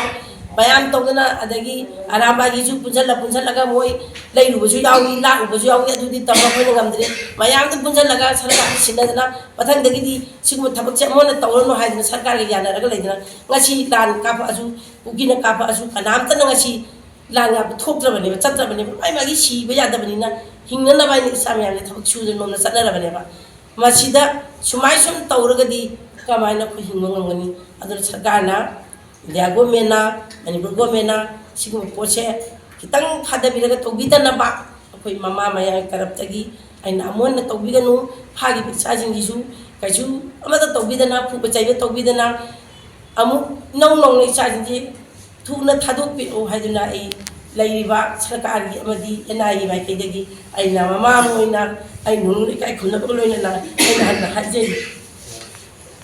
ꯃꯌꯥꯝ ꯇꯧꯗꯅ, ꯑꯗꯒꯤ ꯑꯔꯥꯝꯕꯥꯏꯒꯤꯁꯨ ꯄꯨꯟꯁꯤꯜꯂ ꯄꯨꯟꯁꯤꯜꯂꯒ ꯃꯣꯏ ꯂꯩꯔꯨꯕꯁꯨ ꯌꯥꯎꯏ, ꯂꯥꯛꯎꯕꯁꯨ ꯌꯥꯎꯏ, ꯑꯗꯨꯗꯤ ꯇꯝꯕ ꯑꯩꯈꯣꯏꯅ ꯉꯝꯗ꯭ꯔꯦ꯫ ꯃꯌꯥꯝꯗꯨ ꯄꯨꯟꯁꯤꯜꯂꯒ ꯁꯔꯀꯥꯔꯗ ꯁꯤꯟꯅꯗꯅ ꯃꯊꯪꯗꯒꯤꯗꯤ ꯁꯤꯒꯨꯝꯕ ꯊꯕꯛꯁꯦ ꯑꯃꯨꯛ ꯍꯟꯅ ꯇꯧꯔꯅꯨ ꯍꯥꯏꯗꯅ ꯁꯔꯀꯥꯔꯒ ꯌꯥꯅꯔꯒ ꯂꯩꯗꯅ ꯉꯁꯤ ꯂꯥꯟ ꯀꯥꯞꯄꯛꯑꯁꯨ, ꯀꯨꯀꯤꯅ ꯀꯥꯞꯄꯛꯑꯁꯨ ꯀꯅꯥꯝꯇꯅ ꯉꯁꯤ ꯂꯥꯟ ꯀꯥꯞꯄ ꯊꯣꯛꯇ꯭ꯔꯕꯅꯦꯕ, ꯆꯠꯇ꯭ꯔꯕꯅꯦꯕ꯫ ꯃꯥꯏ ꯃꯥꯒꯤ ꯁꯤꯕ ꯌꯥꯗꯕꯅꯤꯅ ꯍꯤꯡꯅꯅꯕ ꯍꯥꯏꯅ ꯏꯆꯥ ꯃꯌꯥꯝꯁꯦ ꯊꯕꯛ ꯁꯨꯗꯅ ꯅꯣꯝꯅ ꯆꯠꯅꯔꯕꯅꯦꯕ꯫ ꯃꯁꯤꯗ ꯁꯨꯃꯥꯏ ꯁꯨꯝ ꯇꯧꯔꯒꯗꯤ ꯀꯃꯥꯏꯅ ꯑꯩꯈꯣꯏ ꯍꯤꯡꯕ ꯉꯝꯒꯅꯤ? ꯑꯗꯨꯅ ꯁꯔꯀꯥꯔꯅ, ꯏꯟꯗꯤꯌꯥ ꯒꯣꯔꯃꯦꯟꯅ, ꯃꯅꯤꯄꯨꯔ ꯒꯣꯔꯃꯦꯟꯅ ꯁꯤꯒꯨꯝꯕ ꯄꯣꯠꯁꯦ ꯈꯤꯇꯪ ꯊꯥꯗꯕꯤꯔꯒ ꯇꯧꯕꯤꯗꯅꯕ ꯑꯩꯈꯣꯏ ꯃꯃꯥ ꯃꯌꯥꯝꯒꯤ ꯇꯔꯞꯇꯒꯤ ꯑꯩꯅ ꯑꯃꯨꯛ ꯍꯟꯅ ꯇꯧꯕꯤꯒꯅꯨ꯫ ꯐꯥꯈꯤꯕ ꯏꯆꯥꯁꯤꯡꯒꯤꯁꯨ ꯀꯩꯁꯨ ꯑꯃꯠꯇ ꯇꯧꯕꯤꯗꯅ, ꯐꯨꯕ ꯆꯩꯕ ꯇꯧꯕꯤꯗꯅ, ꯑꯃꯨꯛ ꯏꯅꯧ ꯅꯧꯅ ꯏꯆꯥꯁꯤꯡꯁꯤ ꯊꯨꯅ ꯊꯥꯗꯣꯛꯄꯤꯔꯛꯎ ꯍꯥꯏꯗꯨꯅ ꯑꯩ ꯂꯩꯔꯤꯕ ꯁꯔꯀꯥꯔꯒꯤ ꯑꯃꯗꯤ ꯑꯦꯟ ꯑꯥꯏ ꯑꯦ ꯃꯥꯏꯀꯩꯗꯒꯤ ꯑꯩꯅ ꯃꯃꯥ ꯑꯃ ꯑꯣꯏꯅ ꯑꯩ ꯅꯣꯡꯂꯨꯛ ꯂꯩꯀꯥꯏ ꯈꯨꯟꯅꯕꯒ ꯂꯣꯏꯅꯅ ꯑꯩꯅ ꯍꯟꯅ ꯍꯥꯏꯖꯔꯤ꯫